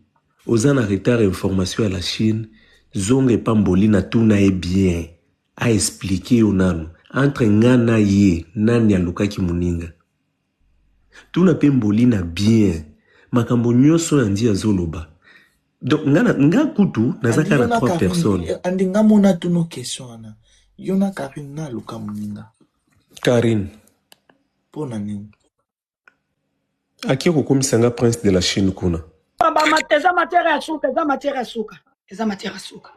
oza na retard information ya la Chine zonga epamboli na tuna ye bien aexplike yo nanu entre nga na ye nani alukaki moninga tuna mpe mboli na bien makambo nyonso ya ndi azoloba donc nga, nga kutu naza Andi kaka yo na na trois Karine, personnes andi nga mona tuno question wana. Yo na Karine na luka moninga. Karine Mpo na nini? akie kokomisa nga prince de la Chine kuna Eza matière ya suka, eza matière ya suka, eza matière ya suka.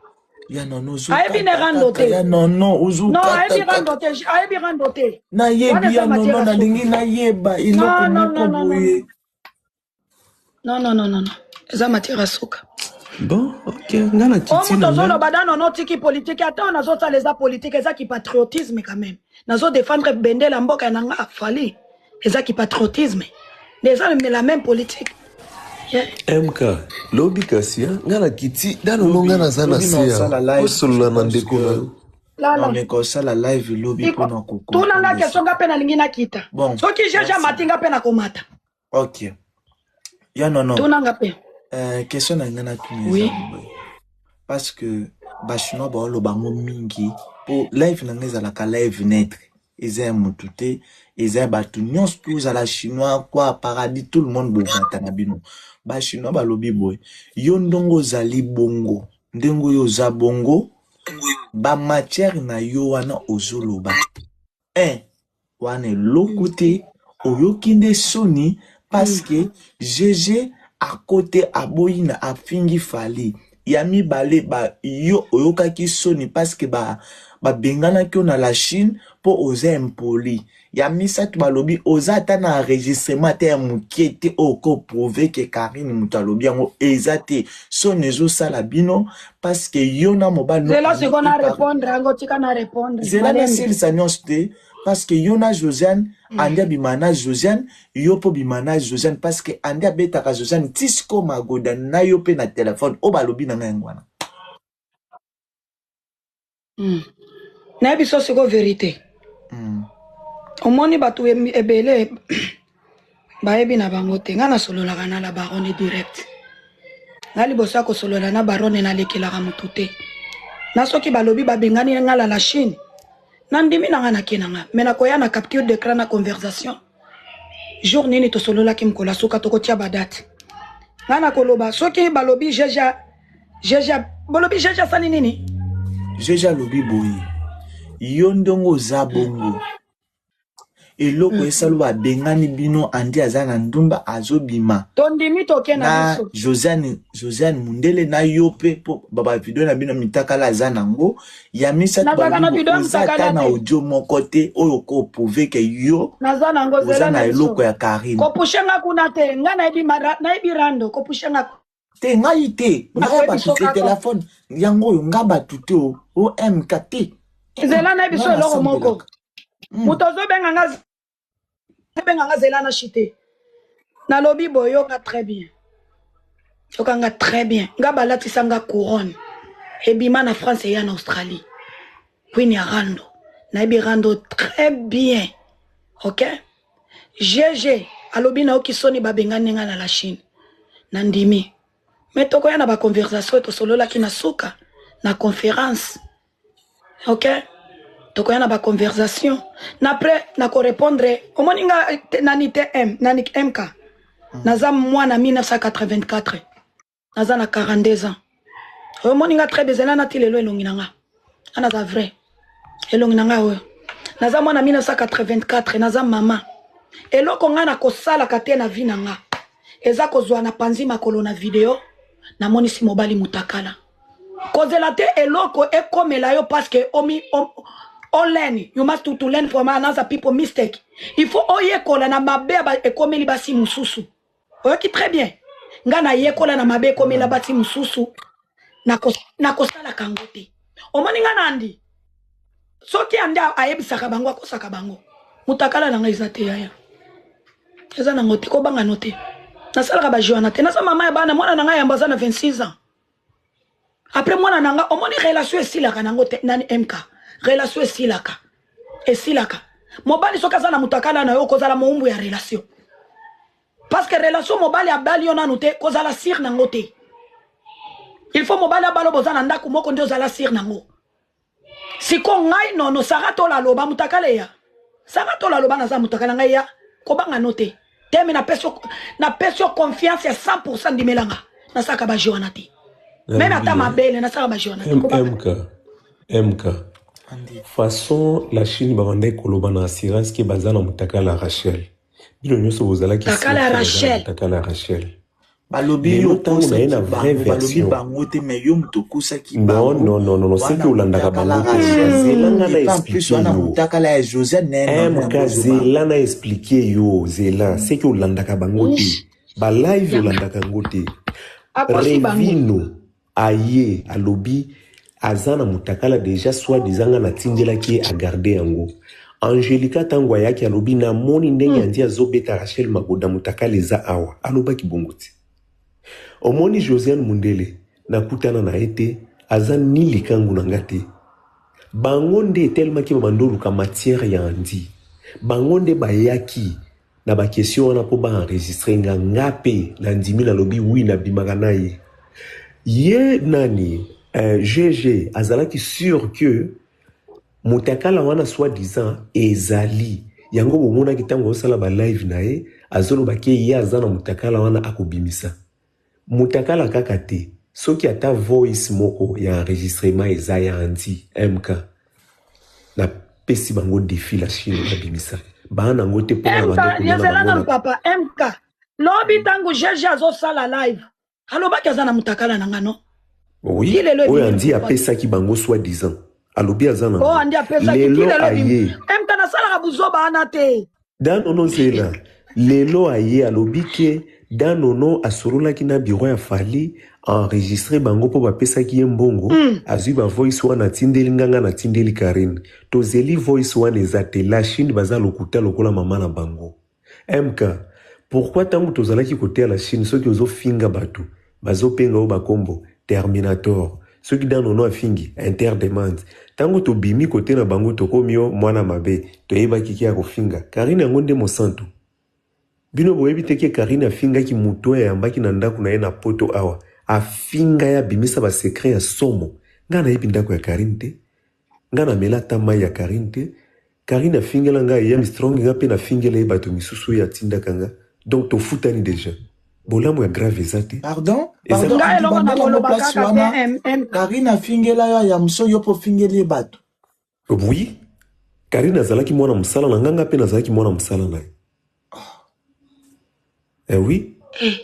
Ya nono Ayebi ne ozokata rando kaka te. ya nono Non, ozokata ayebi kaka. rando te, ayebi rando te. Wana Nayebi eza ya matière nono ya suka. nalingi nayeba eloko Non, non, moko non, non, non, boye. non, non, non, non, non. Eza matière ya suka. Bon ok nga na O kiti moto na nga ozoloba da nono tiki politique ata oyo nazosala eza politique eza kipatriotisme quand même. Nazodefendre bendela mboka na nga fali eza kipatriotisme nde eza la même politique. Yeah. MK lobi kasi ya nga na kiti danono nga Lobi naza na lobi se na ya osala live, je osolola na pense ndeko na que yo Lala nameka osala live lobi mpona tuna nga kokomprendre question nga mpe nalingi nakita Bon, soki jeje merci. amati nga mpe nakomata Ok. Ya nono. tuna nga mpe Question na ngai natuna eza oui boye. Parce que bachinois baoloba yango mingi po live na ngai ezalaka live net eza ya motu te eza ya bato nyonso tu ozala chinois kwa paradis tout le monde bomata na bino bachinois balobi boye yo ndongo ozali bongo ndenge oyo oza bongo bamatière na yo wana ozoloba un wana eloko te oyoki nde soni parce que GG akote aboyi na afingi fali ya mibale ba yo oyokaki soni parce que ba babenganaki yo na la Chine mpo oza impoli ya misato balobi oza ata na enregistrement te ya mokie te oyo okoprouve ke Karine moto alobi yango eza te soni ezosala bino parce que yo na mobali no zela siko na Andy par répondre yango tika na répondre zela malembe nasilisa nyonso te parce que yo na Josiane andi abima na Josiane yo mpo bima na Josiane parce que andi abetaka Josiane ti sikoyo magoda na yo mpe na telefone oyo balobi na ngai yango wana. Nayebi so siko vérité. Omoni bato ebele bayebi na bango te ngai nasololaka na la baronne direct ngai liboso ya kosolola na baronne nalekelaka motu te na soki balobi babengani nga na la Chine nandimi na nga nake na nga me nakoya na capture d'écran na conversation jour nini tosololaki mokolo ya suka tokotia badate nga nakoloba soki balobi jeja GG bolobi GG asali nini? GG alobi boye yo ndongo oza bongo eloko esalo babengani bino andi aza na ndumba azobima Tondimi toke na na biso. Josiane Josiane Mundele na yo pe po ba ba video na bino mitakala aza nango ya misato Nazalaka na balobi video ya oza ata mutakala na te. audio moko te oyo ko prouver ke yo Naza nango oza zela na na eloko biso. ya Karine Kopushe nga kuna te. Nga nayebi nayebi rando kopushe nga te ngai te kuna ngai koyebi bato biso te kaka. telefone yango oyo nga bato te o omk te Zela na nga biso eloko moko. nasambelaka. Moto azobenga nga benga nga zela na chite. Nalobi boyoka très bien. Yoka nga très bien. Nga balatisa nga couronne. Ebima na France eya na Australie. Queen ya rando. Nayebi rando très bien. OK? GG alobi nayoki soni babengani nga na la Chine. Nandimi. Mais tokoya na ba conversation tosololaki na suka na conférence. OK? Tokoya na ba conversation. Na après na ko répondre omoni nga nani TM nani MK. Naza mwana 1984. Naza na 42 ans. Omoni nga très bien zela nati lelo elongi na nga. Ana za vrai. Elongi na nga oyo. Naza mwana 1984, naza mama. Eloko nga na kosalaka te na vie na nga. Eza kozwa na panzi makolo na video, namonisi mobali mutakala. Kozela te eloko ekomela yo parce que omi o learn. You must to learn from another people mistake. Il faut oyekola na mabe ya ekomeli basi mususu. Oyoki très bien. Nga nayekola na mabe ekomela basi mususu. Nakosalaka yango te. Omoni nga na andi. Soki andi ayebisaka bango akosaka bango. Mutakala na nga eza te yaya. Eza nango te kobanga no te. Nasalaka ba jeu wana te. Naza mama ya bana mwana na nga yambo aza na 26 ans. Après mwana na nga omoni relation esilaka nango te nani MK. Relation esilaka. Esilaka. Mobali soki aza na mutakala na yo kozala moumbu ya relation. Parce que relation mobali abali yo nanu te kozala sire nango te. Il faut mobali abalo boza na ndako moko nde ozala sire nango. Siko ngai nono Sarah tola loba mutakala ya. Sarah tola loba naza mutakala ngai ya kobanga no te. Teme na peso na peso confiance ya 100% ndimelanga. Nasaka ba jeu wana te. Même ata mabele nasaka ba jeu wana te. Kobanga. MK MK façon la Chine babandaki koloba na assurance ke baza na mutakala Rachel. Bino nyonso bozalaki Mutakala sûr ke baza na Rachel. mutakala Rachel. Balobi Lelo yo ntango na ye na okosaki vraie bango, balobi version. bango te mais yo moto okosaki Non, bango non, non, non, non, soki wana olandaka mutakala bango te. Rachel Zela nga na et en plus expliquer wana yo. mutakala ya Josiane na ye nono MK yango ozobanga. zela na expliquer yo, zela soki olandaka bango te. Ba live Yanga. olandaka yango te. Akosi bango. Revino aye alobi aza na mutakala déjà soit disant nga natindelaki ye agarde yango. Angelica ntango ayaki alobi namoni ndenge andi azobeta Rachel Magoda mutakala eza awa. Alobaki bongo te. Omoni Josiane Mundele nakutana na ye te, aza ni likangu na nga te. Bango nde etelemaki babanda oluka matière ya andi. Bango nde bayaki na ba question wana po ba enregistrer nga nga pe na ndimi nalobi oui nabimaka na ye. Ye nani GG azalaki sûr que mutakala wana soit disant ezali yango bomonaki ntango azosala ba live na ye azoloba ke ye aza na mutakala wana akobimisa mutakala kaka te soki ata voice moko ya enregistrement eza ya andi MK na pesi bango défi la Chine babimisa baa nango te mpona MK bande komona yezela bango nanu na papa MK. Lobi ntango GG azosala live alobaki aza na mutakala na nga no. Oui, Ti lelo oyo ebimi andi pourquoi te? apesaki bango soi disant alobi aza Oh nango andi apesaki ti lelo lelo ebimi. aye MK nasalaka buzoba wana te. danono zela lelo aye alobi ke danono asololaki na bureau ya Fally enregistré bango mpo bapesaki ye mbongo azwi ba voice wana atindeli nganga na atindeli Karine tozeli voice wana eza te la Chine baza lokuta lokola mama na bango MK pourquoi ntango tozalaki koteya la Chine soki ozofinga bato bazopenga oyo bakombo Terminator soki danono afingi interdemande ntango tobimi kote na bango tokomi yo mwana mabe toyebaki ke ya kofinga Karine yango nde mosantu bino boyebi te ke Karine afingaki moto oyo ayambaki na ndako na ye na poto awa afinga ye abimisa ba secret ya somo nga nayebi ndako ya Karine te nga namela ata mai ya Karine te Karine afingela ngai ya strong nga mpe nafingela ye bato misusu oyo atindaka nga donc tofutani déjà. Bolamu ya grave eza te. Pardon, Eza pardon, Ngai Andy eloko bandela yango nakoloba place kaka te wana. MM. Karine afingela yo ya moso yo mpo ofingeli ye bato. Oui. Karine azalaki mwana mosala na nga, nga mpe nazalaki mwana mosala na ye. Eh oui. Eh,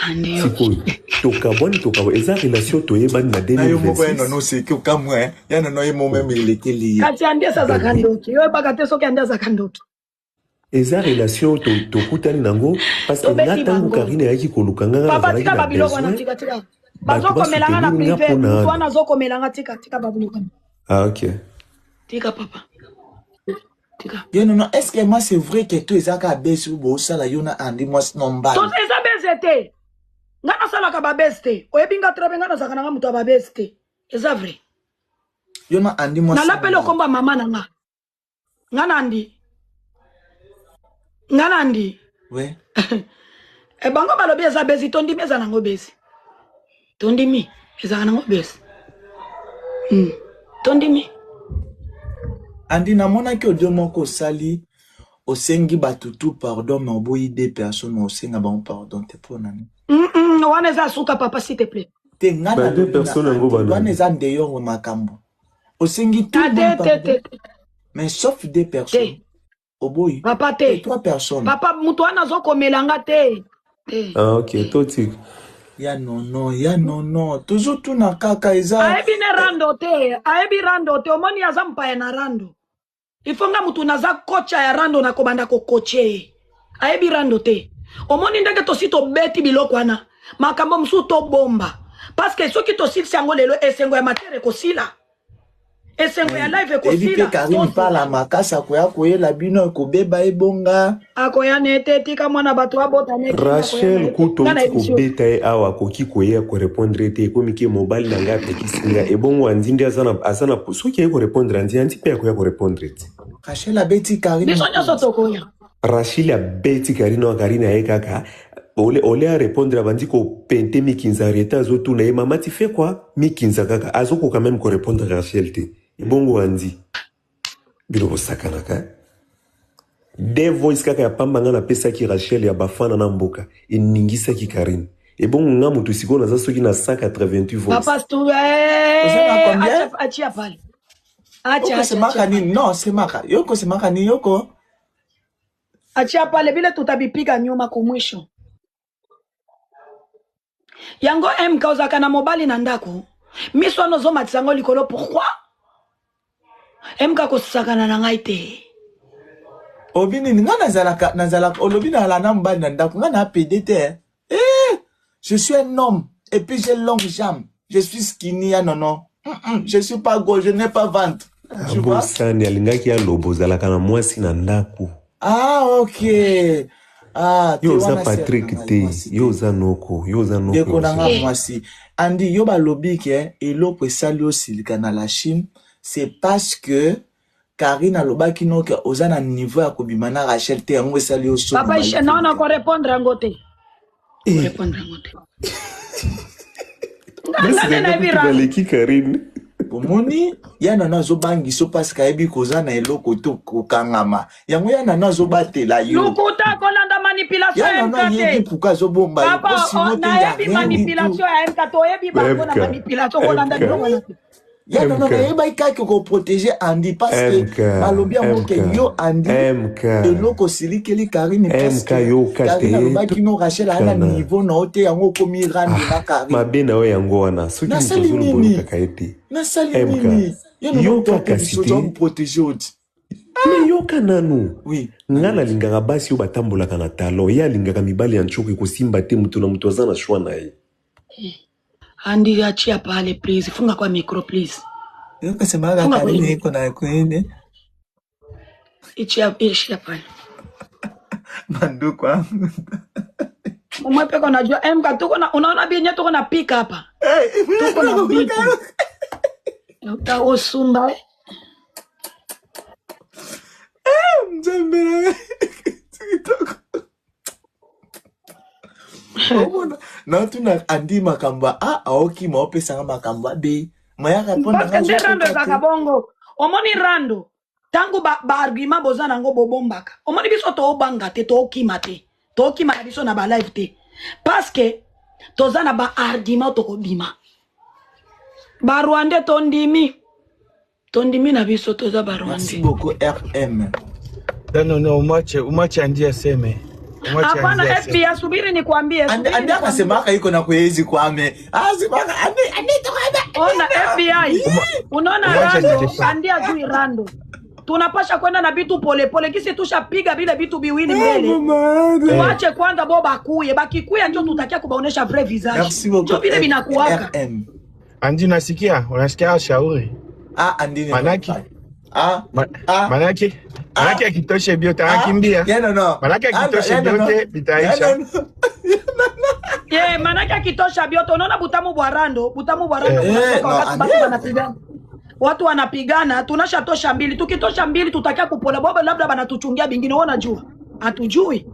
Andy yo. Sikoyo tokabwani tokabwani eza relation toyebani na Na yo moko ya 2026. nono oseki okamwa eh. Ya nono ye mo meme elekeli ye. Kasi Andy Ben azalaka oui. ndoki. Yo oyebaka te soki Andy azalaka ndoki. Eza relation to tokutani nango parce que nga Tobeti tangu bango. Karine ayaki koluka nga nga Papa nazalaki tika na ba biloko wana besoin tika tika. bato ba Bazokomela nga na soutenir nga privé. pona Mutu wana wana. azokomela nga tika tika ba biloko wana. Ah ok. Tika papa. Tika. Yo nono, est-ce que moi c'est vrai que to eza kaka besi oyo bosala yo na Andy mwasi na To mobali? eza beze te. Nga nasalaka ba beze te. Oyebi nga très bien nga nazalaka na nga mutu ya ba beze te. Eza vrai. Yo na Andy mwasi na Nalapeli mobali. okomba mama na nga. Nga na Andy. Nga na Andy. Ouais. E bango balobi eza bezi tondimi eza nango bezi. Tondimi ezalaka nango bezi. Tondimi. Andy namonaki audio moko osali osengi bato tout pardon mais oboyi deux personnes mais osenga bango pardon te mpo na nini? Wana eza suka papa s'il te plaît. Te nga Ba deux nalobi na personnes yango Andy wana banani? eza ndeyor makambo. Osengi tout Ah, le te monde te pardon te te. mais sauf deux personnes. Te. Oboyi. Papa Te te. trois personnes. Papa mutu wana azokomela nga te. Te. Ah ok, totika. Ya nono, ya nono. Tozotuna kaka eza Ayebi ne rando te. Ayebi rando te. Omoni aza mpaya na rando. Il faut nga mutu naza kocha ya rando na kobanda kokoche ye. Ayebi rando te. Omoni ndenge tosi tobeti biloko wana. Makambo mosusu tobomba. Parce que soki tosilisi yango lelo esengo ya matière ekosila. Esengo ya live ebi mpe ekosila. Karine pala Tozela. makasi akoya koyela bino ekobeba ebonga. Akoya na ye te tika mwana bato abota na ye kimia akoya na Rachel ye te. kutu Nga outi nayebisi yo. kobeta ye awa akoki koya korepondre te ekomi ke mobali na ngai apekisi nga ebongo andi nde aza na aza na soki aye korepondre andi andi mpe akoya korepondre te. Rachel abeti Karine Biso nyonso mokonzi. tokoya. Rachel abeti Karine awa Karine aye kaka ole ole a répondre abandi kopente mikinza Henrietta azotuna ye mama tu fais quoi mikinza kaka azokoka meme korepondre Rachel te ebongo andi bino bosakanaka eh? De voice kaka ya pamba nga napesaki Rachel ya bafana na mboka eningisaki Karine ebongo nga moto sikoyo naza soki na 188 voice Papa stu Oza na eh, combien? acha achia pale. Acha Oko acha achia semaka pale. nini? Non, semaka. Yoko semaka nini yoko? Achia pale vile tutavipiga nyuma kumwisho. Yango MK ozalaka na mobali na ndako. Miso wana ozomatisa yango likolo pourquoi? MK kosakana na ngai te. Obi nini? Nga nazalaka nazalaka olobi nazala na mobali na ndako. Nga na PD te. Eh, Eh, je suis un homme et puis j'ai longue jambe. Je suis skinny, ah non non. Je suis pas gros, je n'ai pas ventre. Tu vois? abosani alingaki aloba ozalaka na mwasi na ndako Ah, ok. Ah, te yo oza wana sœur na Patrick ngai te mwasi yo te. oza noko yo oza noko ya Ndeko na nga koseka Eh, mwasi. Andy, yo balobi ke eloko esali osilika na la Chine, c'est parce que Karine alobaki no ke oza na niveau ya kobima na Rachel te, yango esali yo soni papa obali non non koleka. ko répondre yango te. Ko Eh, répondre yango te. Nga nga basi nde na nga nayebi kutu rando. baleki Karine Omoni ya nano azobangisa yo parce que ayebi koza na eloko to kokangama. Yango ya nano azobatela yo. Lukuta kolanda manipulation Ya ya nano MK ayebi te. pourquoi azobomba yo. Po Papa sinon te ya nayebi rien du tout. manipulation ya MK toyebi bango na MK manipulation kolanda MK biloko wana te. Ya nano MK nayebaki kaka koprotege Andy parce que MK balobi yango ke MK yo Andy MK eloko osilikeli Karine parce MK que yoka Karine te alobaki no Rachel aa na tokana niveau na yo te yango okomi rando ah, na Karine. mabe na yo yango wana soki moto Nasali azoloba nini? oyokaka ye te Nasali MK nini? Yo nano yoka tope kasi biso te tokoprotege yo ti. me yoka nanu Oui, nga nayoki. nalingaka basi oyo batambolaka na talon ye alingaka mibali ya ntshoko ekosimba te moto na moto aza na shwa na ye Andy achia pale please. Funga kwa micro please. Yoka semaka Funga kwa Karine micro. iko na kwene Ichia ishia pale. manduku wangu. Mwepe najua MK tuko na unaona binye tuko na pika hapa. Hey, Tuko na bitu. Utaosumba. Nzambe na ngai. Kitoko. Omona natuna andi makambo ya a aokima opesanga makambo ya b maya répondre Parce nga que nde rando azokoka ezalaka te. bongo. Omoni rando. Tango ba, ba argument boza nango bobombaka. Omoni biso toobanga te, tookima te. Tookima na biso na ba live te. Parce que toza na ba argument tokobima. Ba Rwandais tondimi. Tondimi na biso toza ba Merci Rwandais. beaucoup RM. Non, non, umwache, umwache Andy aseme. Umwache Hapana Andy aseme. FBI, subiri nikwambie, Andi subiri andi nikwambie. akasemaka iko na kuezi kwame. Asemaka andi andi toka Ona FBI, unaona Umwache rando ajidefend. andi ajui rando, tunapasha kwenda na bitu polepole, kisi tushapiga vile vitu biwili mbele, tuache kwanza bo bakuye, bakikuya njo tutakia kubaonesha vrai visage, Merci njo beaucoup vile binakuwaka. RM. Andy, unasikia? Unasikia shauri? Ah andi ni Manaki. Ah Ma, ah manaki manaki akitoshe biote ah anakimbia. yeah no no. Manaki Ah no akitoshe yeah no no. biote Yeah bitaisha. no no. Ye, manake akitosha biote, unaona butamu bwa rando, butamu bwa rando Eh. Eh bunatoka no wakati andi. batu banapigana, watu wanapigana, tunashatosha mbili. Tukitosha mbili tutakia kupola bobo, labda banatuchungia bingine, wewe unajua, hatujui.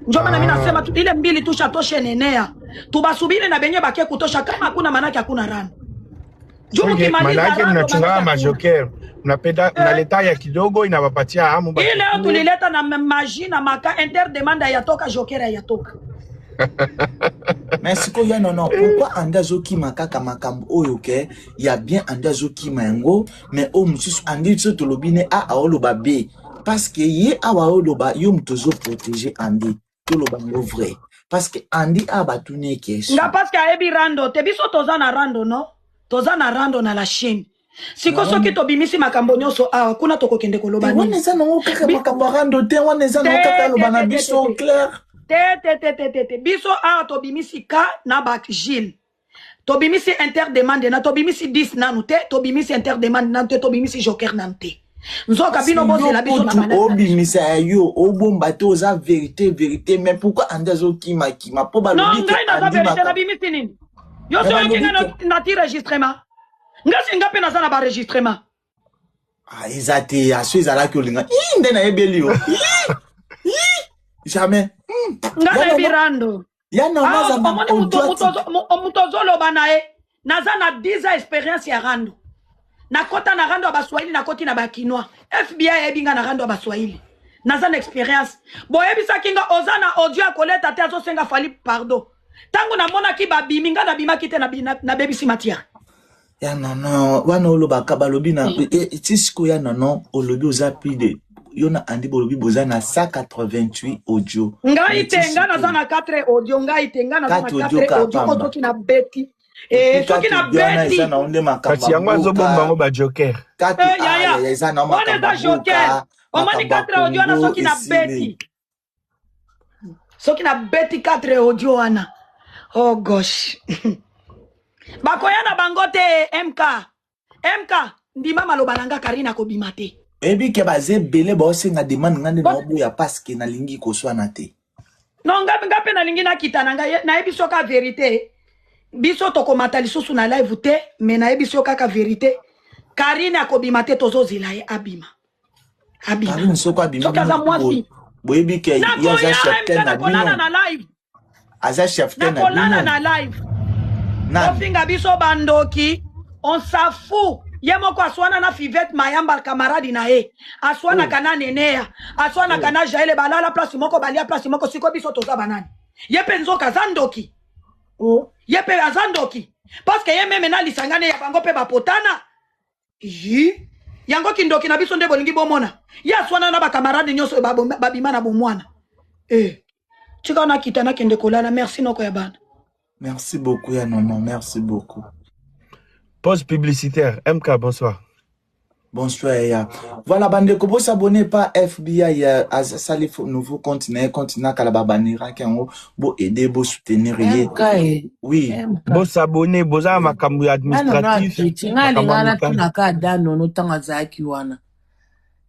Njo maana mimi nasema Ah. tu, ile mbili tushatoshe nenea, tubasubiri na benye bakie kutosha. Kama hakuna manake hakuna rando juu, Okay, mkimaliza manake rando manake mnachunga hakuna majoker. Mnapenda eh. mnaleta ya kidogo inawapatia hamu Hii leo bakikue. tulileta na maji na maka interdemande yatoka joker yatoka Mais sikoyo ya nono pourquoi andi azokima kaka makambo oyo ke ya bien andi azokima yango mais oyo mosusu andi biso tolobi ne a aoloba b parce que ye awa aoloba yo moto ozoprotege andi toloba yango vrai parce que andi awa batuni ye nga question paske ayebi rando te biso toza na rando no toza na rando na la chine siko soki tobimisi makambo nyonso awa kuna tokokende te koloba wana nini eza nango kaka Bi- makambo ya rando te wana eza te nango kaka te aloba na te te te biso te clair te te te te te te biso awa tobimisi ka na bagile tobimisi interdemande na tobimisi 10 nanu te tobimisi interdemande nanu te tobimisi joker nanu te nzoka parce bino que yo bozela biso na kutu balade na biso obimisa ya yo obomba te oza vérité vérité mais pourquoi andi azokimakima mpo non balobi ke ngai naza andi verité makambo nabimisi nini yo mais so oyoki balobi ngai ke nati registrement nga si nga mpe naza na baregistrement Ah, eza te aso ezalaki olinga Ih, nde nayebeli yo Ih, ih, jamais nga ya nayebi nono rando ya nono Ah, aza na omoni moto audio moto atika moto ozoloba na ye naza na 10 ans expérience ya rando nakota na rando ya baswahili nakoti na bakinois fbi ayebi nga na rando ya baswahili naza na expérience boyebisaki nga oza na audio ya koleta te azosenga fali pardon ntango namonaki babimi nga nabimaki te nabebisi matière ya nono wana olobaka balobi na ti sikoyo ya nono olobi oza plus de yo na andi bolobi boza na 188 audio ngai mais te ti ngai naza sikoyo na 4 audio ngai te ngai naza na 4 audio 4 kaka audio oyo pamba soki nabeti epuis soki 4 audio wana eza nabeti na nde makambo Kasi ya yango azobomba mboka yango ba joker. 4 Eh, yaya aya eza na wana makambo eza ya joker mboka omoni makambo ya 4 audio wana kongo soki nabeti esili soki nabeti 4 audio wana oh gosh bakoya na bango te mk mk ndima maloba na nga karine akobima te oyebi ke baza ebele baosenga demande nga nde naoboya parceke nalingi koswana te non nga nga mpe nalingi nakita na ngai nayebi so kaka verité biso tokomata lisusu na live te me nayebi so kaka verité karine akobima te tozozela ye abima abima karine soko abimi soki aza bino mwasi boyebi ke ye aza nakoya cheftaine mk na nakolala bino na live aza cheftaine na nakolala bino na live nani bofinga biso bandoki on s'en fout ye moko aswana na fivete mayamba kamaradi na ye aswanaka oh na neneya aswanaka oh na jaele balala place moko balia place moko sikoyo biso toza banani ye mpe nzoka aza ndoki oh ye mpe aza ndoki parceke ye meme na lisanga ne ya bango mpe bapotana yi yango kindoki na biso nde bolingi bomona ye aswana na bakamarade nyonso oyo babima na bomwana e tika nakita nakende kolala merci noko ya bana merci beaucoup ya nono merci beaucoup Pause publicitaire. MK, bonsoir. Bonsoir ya. Voilà bandeko bo s'abonner pa FBI asali nouveau compte na ye compte na kala babaniraki yango bo aider bo soutenir ye. MK e Oui. MK Bo s'abonner, boza Oui. makambo ya nga nono administratif, akreti nga makambo ya alinga mikanda. natunaka ada nono ntango azalaki wana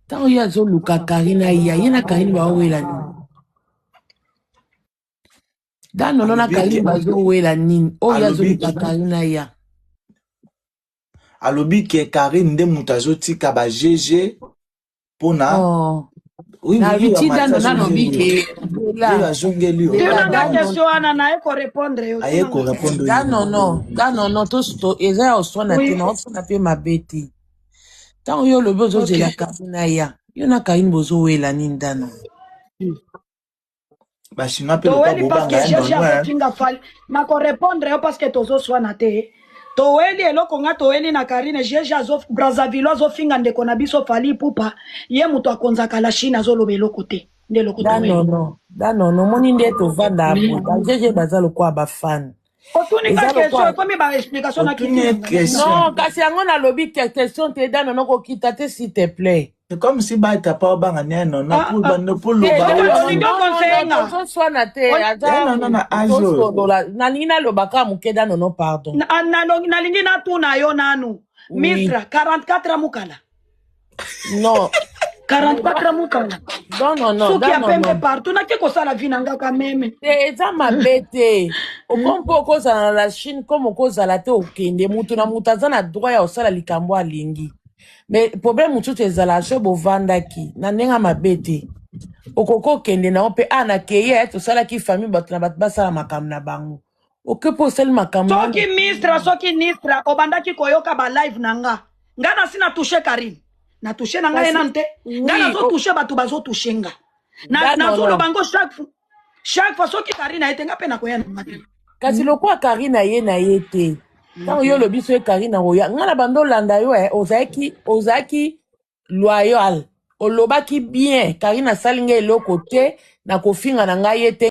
ntango ye azoluka karine aya ye na karine baowela nini da nono na Alobi karine ke bazowela nini oyo alobi azoluka karine aya alobi ke Karine nde moto azotika ba GG mpona oh. oui oui nalobi ye ti amati da nono alobi azongeli ke yo ye zela azongeli yo zela tuna nga da nono question wana naye korepondre yo aye tuna nga korepondre da yo nono da nono eza ya oswana te oui na oswana mpe mabe te ntango yo olobi ozozela ok karine aya yo na karine bozowela nini da nono. Bachinois mpe lokola Toweli parce bobanga que ya GG nono, hein. azofinga Fally. Nakorépondre yo parce que tozoswana te. Toweli eloko nga toweli na Karine, GG azo Brazzaville azofinga ndeko na biso Fally Ipupa, ye moto akonzaka la Chine azoloba eloko te. Nde eloko Da toweli. nono, da nono, omoni nde tovanda boye. Ba GG baza lokola bafan. Otuni nga Eza question, lokola ekomi ba explication na Otuni kiti ye na nga. question. Non, kasi yango nalobi te question te da nono kokita te s'il te plaît. C'est comme si bata pa obanga ne nono Ah, pour ah. bando pour Te loba da Sikoyo nono, oyo. olingi non, non, non, oconseille nga. tozoswana te, Ol- Ya aza nono na age oyo. tosolola. Nalingi naloba kaka moke da nono pardon. Nalingi natuna yo nanu. Oui. Mistra, 44 mukala. Non. 44 mukala. Non, non, non, Suki da ya pembe nono. partout nake kosala vi na nga kameme. Te eza mabe te. Okomi mpe okozala na la Chine comme okozala te okende mutu na mutu aza na droit ya kosala likambo alingi. Mais problème mosusu ezala so bovandaki na ndenge ya mabe te. Okoki okende na yo mpe a nakei ye tosalaki famille bato na bato basala makambo na bango. Oke mpe osali makambo wana. Soki Mistra, soki Nistra obandaki koyoka ba live na nga. Nga nasi na touche Karine. Na touche na nga ye Kasi nanu te. Nga oui, nazo touche bato bazo touche nga. Na da nazoloba nono. ngo chaque fois. Chaque fois soki Karine aye te nga mpe nakoya na nga te. Kasi lokola Karine aye na ye te. Ntango yo olobi so ye Karine akoya, nga na bando olanda yo eh, ozalaki ozalaki loyal. Olobaki bien, Karine asali nga eloko te, nakofinga na ngai ye te.